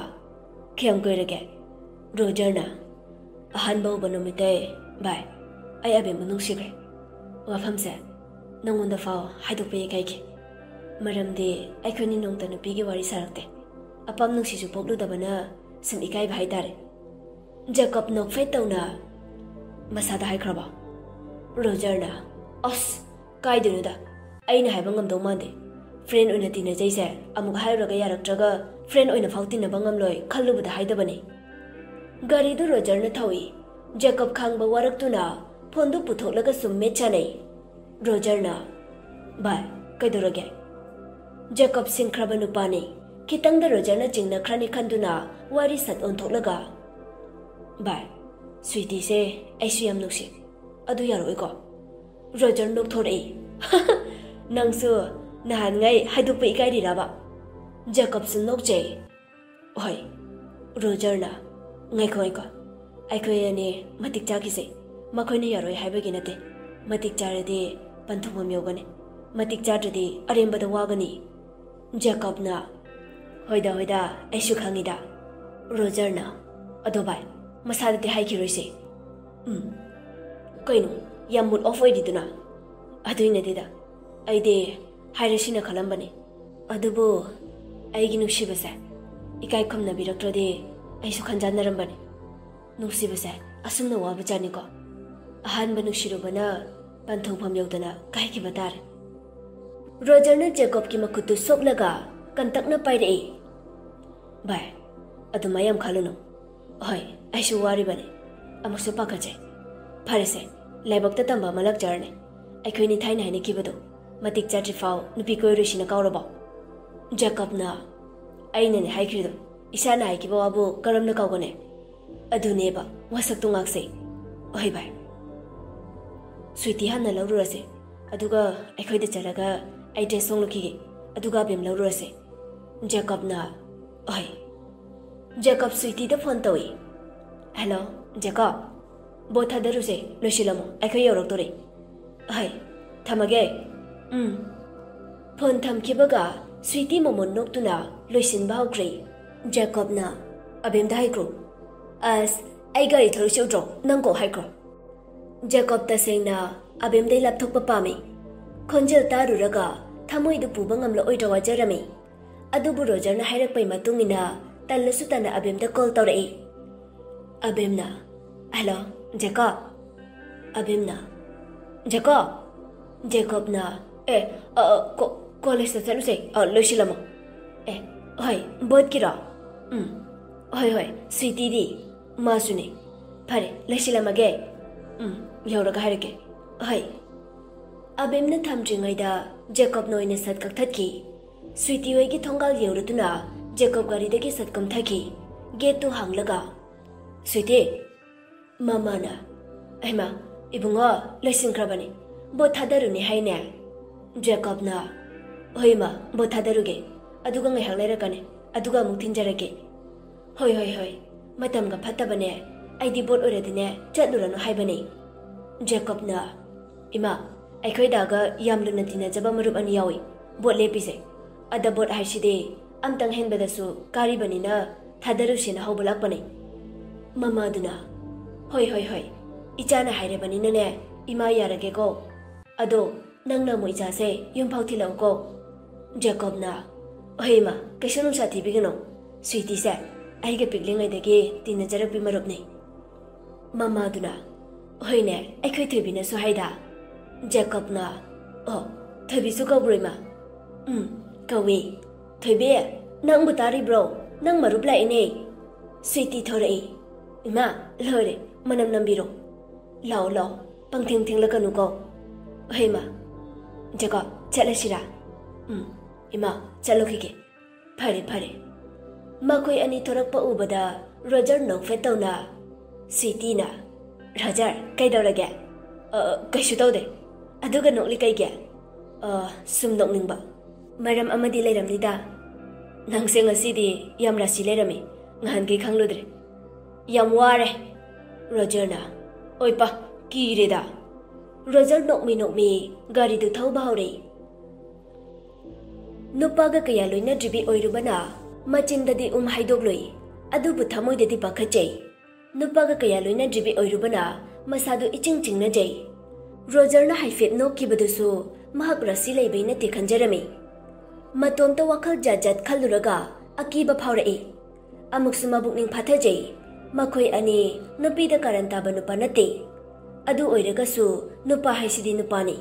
"ꯀꯌꯥꯝ ꯀꯨꯏꯔꯒꯦ?" ꯔꯣꯖꯔꯅ, "ꯑꯍꯥꯟꯕ ꯎꯕ ꯅꯨꯃꯤꯠꯇꯩ, ꯚꯥꯏ, ꯑꯩ ꯑꯕꯦꯝꯕꯨ ꯅꯨꯡꯁꯤꯈ꯭ꯔꯦ꯫ ꯋꯥꯐꯝꯁꯦ ꯅꯪꯉꯣꯟꯗ ꯐꯥꯎ ꯍꯥꯏꯗꯣꯛꯄ ꯏꯀꯥꯏꯈꯤ꯫ ꯃꯔꯝꯗꯤ ꯑꯩꯈꯣꯏꯅꯤ ꯅꯣꯡꯇ ꯅꯨꯄꯤꯒꯤ ꯋꯥꯔꯤ ꯁꯥꯔꯛꯇꯦ꯫ ꯑꯄꯥꯝ ꯅꯨꯡꯁꯤꯁꯨ ꯄꯣꯛꯂꯨꯗꯕꯅ ꯁꯨꯝ ꯏꯀꯥꯏꯕ ꯍꯥꯏꯇꯥꯔꯦ꯫" ꯖꯦꯀꯣꯕ ꯅꯣꯛꯐꯦꯠ ꯇꯧꯅ, "ꯃꯁꯥꯗ ꯍꯥꯏꯈ꯭ꯔꯕꯣ?" ꯔꯣꯖꯔꯅ, "ꯑꯁ, ꯀꯥꯏꯗꯩꯅꯣꯗ, ꯑꯩꯅ ꯍꯥꯏꯕ ꯉꯝꯗꯧ ꯃꯥꯟꯗꯦ꯫ ꯐ꯭ꯔꯦꯟ ꯑꯣꯏꯅ ꯇꯤꯟꯅꯖꯩꯁꯦ ꯑꯃꯨꯛ ꯍꯥꯏꯔꯨꯔꯒ ꯌꯥꯔꯛꯇ꯭ꯔꯒ ꯐ꯭ꯔꯦꯟ ꯑꯣꯏꯅ ꯐꯥꯎ ꯇꯤꯟꯅꯕ ꯉꯝꯂꯣꯏ ꯈꯜꯂꯨꯕꯗ ꯍꯥꯏꯗꯕꯅꯤ꯫" ꯒꯥꯔꯤꯗꯨ ꯔꯣꯖꯔꯅ ꯊꯧꯏ꯫ ꯖꯦꯀꯣꯕ ꯈꯥꯡꯕ ꯋꯥꯔꯛꯇꯨꯅ ꯐꯣꯟꯗꯨ ꯄꯨꯊꯣꯛꯂꯒ ꯁꯨꯝ ꯃꯤꯠ ꯁꯥꯟꯅꯩ꯫ ꯔꯣꯖꯔꯅ, "ꯚꯥꯏ, ꯀꯩꯗꯧꯔꯒꯦ?" ꯖꯦꯀꯣꯕ ꯁꯤꯡꯈ꯭ꯔꯕ ꯅꯨꯄꯥꯅꯤ꯫ ꯈꯤꯇꯪꯗ ꯔꯣꯖꯔꯅ ꯆꯤꯡꯅꯈ꯭ꯔꯅꯤ ꯈꯟꯗꯨꯅ ꯋꯥꯔꯤ ꯁꯠ ꯑꯣꯟꯊꯣꯛꯂꯒ, "ꯚꯥꯏ, ꯁ꯭ꯋꯤꯇꯤꯁꯦ ꯑꯩꯁꯨ ꯌꯥꯝ ꯅꯨꯡꯁꯤ꯫ ꯑꯗꯨ ꯌꯥꯔꯛꯑꯣꯏꯀꯣ?" ꯔꯣꯖꯔ ꯅꯣꯛꯊꯣꯔꯛꯏ꯫ "ꯅꯪꯁꯨ ꯅꯍꯥꯟꯉꯩ ꯍꯥꯏꯗꯣꯛꯄ ꯏꯀꯥꯏꯔꯤꯔꯕ?" ꯖꯦꯀꯣꯕꯁꯨ ꯅꯣꯛꯆꯩ꯫ "ꯍꯣꯏ, ꯔꯣꯖꯔꯅ, ꯉꯥꯏꯈꯣ, ꯉꯥꯏꯈꯣ, ꯑꯩꯈꯣꯏ ꯑꯅꯤ ꯃꯇꯤꯛ ꯆꯥꯈꯤꯁꯦ꯫ ꯃꯈꯣꯏꯅ ꯌꯥꯔꯣꯏ ꯍꯥꯏꯕꯒꯤ ꯅꯠꯇꯦ꯫ ꯃꯇꯤꯛ ꯆꯥꯔꯗꯤ ꯄꯟꯊꯨꯡꯐꯝ ꯌꯧꯒꯅꯤ, ꯃꯇꯤꯛ ꯆꯥꯗ꯭ꯔꯗꯤ ꯑꯔꯦꯝꯕꯗ ꯋꯥꯒꯅꯤ꯫" ꯖꯦꯀꯣꯕꯅ, "ꯍꯣꯏꯗ, ꯍꯣꯏꯗ, ꯑꯩꯁꯨ ꯈꯪꯉꯤꯗ꯫" ꯔꯣꯖꯔꯅ, "ꯑꯗꯣ ꯚꯥꯏ, ꯃꯁꯥꯗꯗꯤ ꯍꯥꯏꯈꯤꯔꯣꯏꯁꯦ꯫" "ꯎꯝ, ꯀꯩꯅꯣ, ꯌꯥꯝ ꯃꯨꯗ ꯑꯣꯐ ꯑꯣꯏꯔꯤꯗꯨꯅ?" "ꯑꯗꯨꯏ ꯅꯠꯇꯦꯗ, ꯑꯩꯗꯤ ꯍꯥꯏꯔꯁꯤꯅ ꯈꯜꯂꯝꯕꯅꯤ꯫ ꯑꯗꯨꯕꯨ ꯑꯩꯒꯤ ꯅꯨꯡꯁꯤꯕꯁꯦ ꯏꯀꯥꯏ ꯈꯨꯝꯅꯕꯤꯔꯛꯇ꯭ꯔꯗꯤ ꯑꯩꯁꯨ ꯈꯟꯖꯥꯟꯅꯔꯝꯕꯅꯤ꯫ ꯅꯨꯡꯁꯤꯕꯁꯦ ꯑꯁꯨꯝꯅ ꯋꯥꯕ ꯖꯥꯠꯅꯤꯀꯣ꯫ ꯑꯍꯥꯟꯕ ꯅꯨꯡꯁꯤꯔꯨꯕꯅ ꯄꯟꯊꯨꯡꯐꯝ ꯌꯧꯗꯅ ꯀꯥꯏꯈꯤꯕ ꯇꯥꯔꯦ꯫" ꯔꯣꯖꯔꯅ ꯖꯦꯀꯣꯕꯀꯤ ꯃꯈꯨꯠꯇꯨ ꯁꯣꯛꯂꯒ ꯀꯟꯇꯛꯅ ꯄꯥꯏꯔꯛꯏ꯫ "ꯚꯥꯏ, ꯑꯗꯨꯃꯥꯏ ꯌꯥꯝ ꯈꯜꯂꯨꯅꯨ꯫ ꯍꯣꯏ, ꯑꯩꯁꯨ ꯋꯥꯔꯤꯕꯅꯤ, ꯑꯃꯨꯛꯁꯨ ꯄꯥꯈꯠꯆꯩ꯫ ꯐꯔꯦꯁꯦ, ꯂꯥꯏꯕꯛꯇ ꯇꯝꯕ ꯑꯃ ꯂꯥꯛꯆꯔꯅꯤ꯫ ꯑꯩꯈꯣꯏꯅꯤ ꯊꯥꯏꯅ ꯍꯥꯏꯅꯈꯤꯕꯗꯣ, ꯃꯇꯤꯛ ꯆꯥꯗ꯭ꯔꯤꯐꯥꯎ ꯅꯨꯄꯤ ꯀꯣꯏꯔꯣꯏꯁꯤꯅ ꯀꯥꯎꯔꯕꯣ?" ꯖꯦꯀꯣꯕꯅ, "ꯑꯩꯅꯅꯦ ꯍꯥꯏꯈ꯭ꯔꯤꯗꯣ, ꯏꯁꯥꯅ ꯍꯥꯏꯈꯤꯕ ꯋꯥꯕꯨ ꯀꯔꯝꯅ ꯀꯥꯎꯒꯅꯤ? ꯑꯗꯨꯅꯦꯕ, ꯋꯥꯁꯛꯇꯣ ꯉꯥꯛꯁꯦ꯫ ꯍꯣꯏ ꯚꯥꯏ꯫ ꯁ꯭ꯋꯤꯇꯤ ꯍꯥꯟꯅ ꯂꯧꯔꯨꯔꯁꯦ, ꯑꯗꯨꯒ ꯑꯩꯈꯣꯏꯗ ꯆꯠꯂꯒ ꯑꯩ ꯗ꯭ꯔꯦꯁ ꯍꯣꯡꯂꯛꯈꯤꯒꯦ, ꯑꯗꯨꯒ ꯑꯕꯦꯝ ꯂꯧꯔꯨꯔꯁꯦ꯫" ꯖꯦꯀꯣꯕꯅ, "ꯍꯣꯏ꯫" ꯖꯦꯀꯣꯕ ꯁ꯭ꯋꯤꯇꯤꯗ ꯐꯣꯟ ꯇꯧꯏ꯫ "ꯍꯦꯜꯂꯣ, ꯖꯦꯀꯣꯕ꯫ ꯕꯣꯠ ꯊꯥꯗꯔꯨꯁꯦ, ꯂꯣꯏꯁꯤꯜꯂꯝꯃꯣ, ꯑꯩꯈꯣꯏ ꯌꯧꯔꯛꯇꯣꯔꯦ꯫ ꯍꯣꯏ, ꯊꯝꯃꯒꯦ꯫ ꯎꯝ꯫" ꯐꯣꯟ ꯊꯝꯈꯤꯕꯒ ꯁ꯭ꯋꯤꯇꯤ ꯃꯃꯣꯟ ꯅꯣꯛꯇꯨꯅ ꯂꯣꯏꯁꯤꯟꯕ ꯍꯧꯈ꯭ꯔꯦ꯫ ꯖꯦꯀꯣꯕꯅ, "ꯑꯕꯦꯝꯗ ꯍꯥꯏꯈ꯭ꯔꯣ꯫" "ꯑꯁ, ꯑꯩ ꯒꯥꯔꯤ ꯊꯧꯔꯤꯁꯤ ꯎꯗ꯭ꯔꯣ? ꯅꯪ ꯀꯣꯛ ꯍꯥꯏꯈ꯭ꯔꯣ꯫" ꯖꯦꯀꯣꯕ ꯇꯁꯦꯡꯅ ꯑꯕꯦꯝꯗꯩ ꯂꯥꯞꯊꯣꯛꯄ ꯄꯥꯝꯃꯤ꯫ ꯈꯣꯟꯖꯦꯜ ꯇꯥꯔꯨꯔꯒ ꯊꯃꯣꯏꯗꯨ ꯄꯨꯕ ꯉꯝꯂꯛꯑꯣꯏꯗ꯭ꯔꯥ ꯋꯥꯖꯔꯝꯃꯤ꯫ ꯑꯗꯨꯕꯨ ꯔꯣꯖꯔꯅ ꯍꯥꯏꯔꯛꯄꯩ ꯃꯇꯨꯡ ꯏꯟꯅ ꯇꯜꯂꯁꯨ ꯇꯟꯅ ꯑꯕꯦꯝꯗ ꯀꯣꯜ ꯇꯧꯔꯛꯏ꯫ ꯑꯕꯦꯝꯅ, "ꯍꯦꯜꯂꯣ, ꯖꯦꯀꯣꯕ꯫" ꯑꯕꯦꯝꯅ, "ꯖꯦꯀꯣꯕ!" ꯖꯦꯀꯣꯕꯅ, "ꯑꯦ, ꯑ, ꯑ, ꯀꯣ-, ꯀꯣꯂꯦꯖꯇ ꯆꯠꯂꯨꯁꯦ, ꯑ, ꯂꯣꯏꯁꯤꯜꯂꯝꯃꯣ꯫" "ꯑꯦ, ꯍꯣꯏ, ꯕꯣꯠꯀꯤꯔꯣ?" "ꯎꯝ, ꯍꯣꯏ, ꯍꯣꯏ, ꯁ꯭ꯋꯤꯇꯤꯗꯤ?" "ꯃꯥꯁꯨꯅꯦ꯫" ꯐꯔꯦ, ꯂꯩꯁꯤꯜꯂꯝꯃꯒꯦ꯫ ꯎꯝ, ꯌꯧꯔꯒ ꯍꯥꯏꯔꯛꯀꯦ꯫ ꯍꯣꯏ꯫ ꯑꯕꯦꯝꯅ ꯊꯝꯗ꯭ꯔꯤꯉꯩꯗ ꯖꯦꯀꯣꯕꯅ ꯑꯣꯏꯅ ꯁꯠ ꯀꯛꯊꯠꯈꯤ꯫ ꯁ꯭ꯋꯤꯇꯤ ꯍꯣꯏꯒꯤ ꯊꯣꯡꯒꯥꯜ ꯌꯧꯔꯗꯨꯅ ꯖꯦꯀꯣꯕ ꯒꯥꯔꯤꯗꯒꯤ ꯁꯠ ꯀꯨꯝꯊꯈꯤ꯫ ꯒꯦꯠꯇꯨ ꯍꯥꯡꯂꯒ, "ꯁ꯭ꯋꯤꯇꯤ!" ꯃꯃꯥꯅ, "ꯍꯩꯃꯥ, ꯏꯕꯨꯡꯉꯣ, ꯂꯣꯏꯁꯤꯟꯈ꯭ꯔꯕꯅꯤ꯫ ꯚꯣꯠ ꯊꯥꯗꯔꯨꯅꯤ ꯍꯥꯏꯅꯦ?" ꯖꯦꯀꯣꯕꯅ, "ꯍꯣꯏ ꯏꯃꯥ, ꯚꯣꯠ ꯊꯥꯗꯔꯨꯒꯦ꯫ ꯑꯗꯨꯒ ꯉꯥꯏꯍꯥꯛ ꯂꯩꯔꯛꯀꯅꯤ꯫ ꯑꯗꯨꯒ ꯑꯃꯨꯛ ꯊꯤꯟꯖꯔꯛꯀꯦ꯫" "ꯍꯣꯏ, ꯍꯣꯏ, ꯍꯣꯏ꯫ ꯃꯇꯝꯒ ꯐꯠꯇꯕꯅꯦ꯫ ꯑꯩꯗꯤ ꯚꯣꯠ ꯑꯣꯏꯔꯗꯤꯅꯦ, ꯆꯠꯂꯨꯔꯅꯨ ꯍꯥꯏꯕꯅꯦ꯫" ꯖꯦꯀꯣꯕꯅ, "ꯏꯃꯥ, ꯑꯩꯈꯣꯏ ꯗꯥꯒ ꯌꯥꯝ ꯂꯨꯅ ꯇꯤꯟꯅꯖꯕ ꯃꯔꯨꯞ ꯑꯅꯤ ꯌꯥꯎꯏ꯫ ꯚꯣꯠ ꯂꯦꯞꯄꯤꯁꯦ꯫ ꯑꯗ ꯚꯣꯠ ꯍꯥꯏꯁꯤꯗꯤ ꯑꯝꯇꯪ ꯍꯦꯟꯕꯗꯁꯨ ꯀꯥꯔꯤꯕꯅꯤꯅ ꯊꯥꯗꯔꯨꯁꯦꯅ ꯍꯧꯕ ꯂꯥꯛꯄꯅꯦ꯫" ꯃꯃꯥꯗꯨꯅ, "ꯍꯣꯏ, ꯍꯣꯏ, ꯍꯣꯏ꯫ ꯏꯆꯥꯅ ꯍꯥꯏꯔꯕꯅꯤꯅꯅꯦ, ꯏꯃꯥ ꯌꯥꯔꯒꯦꯀꯣ꯫ ꯑꯗꯣ ꯅꯪꯅ ꯑꯃꯨꯛ ꯏꯆꯥꯁꯦ ꯌꯨꯝꯐꯥꯎ ꯊꯤꯜꯂꯛꯎꯀꯣ꯫" ꯖꯦꯀꯣꯕꯅ, "ꯍꯣꯏ ꯏꯃꯥ, ꯀꯩꯁꯨ ꯅꯨꯡꯁꯥ ꯊꯤꯕꯤꯒꯅꯨ꯫ ꯁ꯭ꯋꯤꯇꯤꯁꯦ ꯑꯩꯒ ꯄꯤꯛꯂꯤꯉꯩꯗꯒꯤ ꯇꯤꯟꯅꯖꯔꯛꯄꯤ ꯃꯔꯨꯞꯅꯤ꯫" ꯃꯃꯥꯗꯨꯅ, "ꯍꯣꯏꯅꯦ, ꯑꯩꯈꯣꯏ ꯊꯣꯏꯕꯤꯅꯁꯨ ꯍꯥꯏꯗ꯫" ꯖꯦꯀꯣꯕꯅ, "ꯑꯣ, ꯊꯣꯏꯕꯤꯁꯨ ꯀꯧꯕ꯭ꯔꯣ ꯏꯃꯥ?" "ꯎꯝ, ꯀꯧꯏ꯫ ꯊꯣꯏꯕꯤ, ꯅꯪꯕꯨ ꯇꯥꯔꯤꯕ꯭ꯔꯣ? ꯅꯪ ꯃꯔꯨꯞ ꯂꯥꯛꯏꯅꯦ꯫" ꯁ꯭ꯋꯤꯇꯤ ꯊꯣꯔꯛꯏ꯫ "ꯏꯃꯥ, ꯂꯣꯏꯔꯦ, ꯃꯅꯝ ꯅꯝꯕꯤꯔꯣ꯫ ꯂꯥꯛꯑꯣ, ꯂꯥꯛꯑꯣ, ꯄꯪꯊꯦꯡ ꯊꯦꯡꯂꯛꯀꯅꯨꯀꯣ꯫" "ꯍꯣꯏ ꯏꯃꯥ꯫" "ꯖꯦꯀꯣꯕ, ꯆꯠꯂꯁꯤꯔꯥ?" "ꯎꯝ, ꯏꯃꯥ, ꯆꯠꯂꯨꯈꯤꯒꯦ꯫" "ꯐꯔꯦ, ꯐꯔꯦ꯫" ꯃꯈꯣꯏ ꯑꯅꯤ ꯊꯣꯔꯛꯄ ꯎꯕꯗ ꯔꯣꯖꯔ ꯅꯣꯛꯐꯦꯠ ꯇꯧꯅ, ꯁ꯭ꯋꯤꯇꯤꯅ, "ꯔꯣꯖꯔ, ꯀꯩꯗꯧꯔꯒꯦ?" "ꯑ, ꯀꯩꯁꯨ ꯇꯧꯗꯦ꯫ ꯑꯗꯨꯒ ꯅꯣꯛꯂꯤ ꯀꯩꯒꯤ?" "ꯑ, ꯁꯨꯝ ꯅꯣꯛꯅꯤꯡꯕ꯫ ꯃꯔꯝ ꯑꯃꯗꯤ ꯂꯩꯔꯝꯅꯤꯗ꯫ ꯅꯪꯁꯦ ꯉꯁꯤꯗꯤ ꯌꯥꯝ ꯔꯥꯁꯤ ꯂꯩꯔꯝꯃꯤ꯫ ꯅꯍꯥꯟꯈꯩ ꯈꯪꯂꯨꯗ꯭ꯔꯦ꯫" "ꯌꯥꯝ ꯋꯥꯔꯦ꯫" ꯔꯣꯖꯔꯅ, "ꯑꯣꯏꯄ, ꯀꯤꯔꯦꯗ꯫" ꯔꯣꯖꯔ ꯅꯣꯛꯃꯤ ꯅꯣꯛꯃꯤ ꯒꯥꯔꯤꯗꯨ ꯊꯧꯕ ꯍꯧꯔꯦ꯫ ꯅꯨꯄꯥꯒ ꯀꯌꯥ ꯂꯣꯏꯅꯗ꯭ꯔꯤꯕꯤ ꯑꯣꯏꯔꯨꯕꯅ ꯃꯆꯤꯟꯗꯗꯤ ꯎꯝ ꯍꯥꯏꯗꯣꯛꯂꯨꯏ, ꯑꯗꯨꯕꯨ ꯊꯃꯣꯏꯗꯗꯤ ꯄꯥꯈꯠꯆꯩ꯫ ꯅꯨꯄꯥꯒ ꯀꯌꯥ ꯂꯣꯏꯅꯗ꯭ꯔꯤꯕꯤ ꯑꯣꯏꯔꯨꯕꯅ ꯃꯁꯥꯗꯨ ꯏꯆꯤꯡ ꯆꯤꯡꯅꯖꯩ꯫ ꯔꯣꯖꯔꯅ ꯍꯥꯏꯐꯦꯠ ꯅꯣꯛꯈꯤꯕꯗꯨꯁꯨ ꯃꯍꯥꯛ ꯔꯥꯁꯤ ꯂꯩꯕꯩ ꯅꯠꯇꯦ ꯈꯟꯖꯔꯝꯃꯤ꯫ ꯃꯇꯣꯝꯇ ꯋꯥꯈꯜ ꯖꯥꯠ ꯖꯥꯠ ꯈꯜꯂꯨꯔꯒ ꯑꯀꯤꯕ ꯐꯥꯎꯔꯛꯏ꯫ ꯑꯃꯨꯛꯁꯨ ꯃꯕꯨꯛꯅꯤꯡ ꯐꯥꯊꯖꯩ꯫ ꯃꯈꯣꯏ ꯑꯅꯤ ꯅꯨꯄꯤꯗ ꯀꯥꯔꯟ ꯇꯥꯕ ꯅꯨꯄꯥ ꯅꯠꯇꯦ꯫ ꯑꯗꯨ ꯑꯣꯏꯔꯒꯁꯨ ꯅꯨꯄꯥ ꯍꯥꯏꯁꯤꯗꯤ ꯅꯨꯄꯥꯅꯤ꯫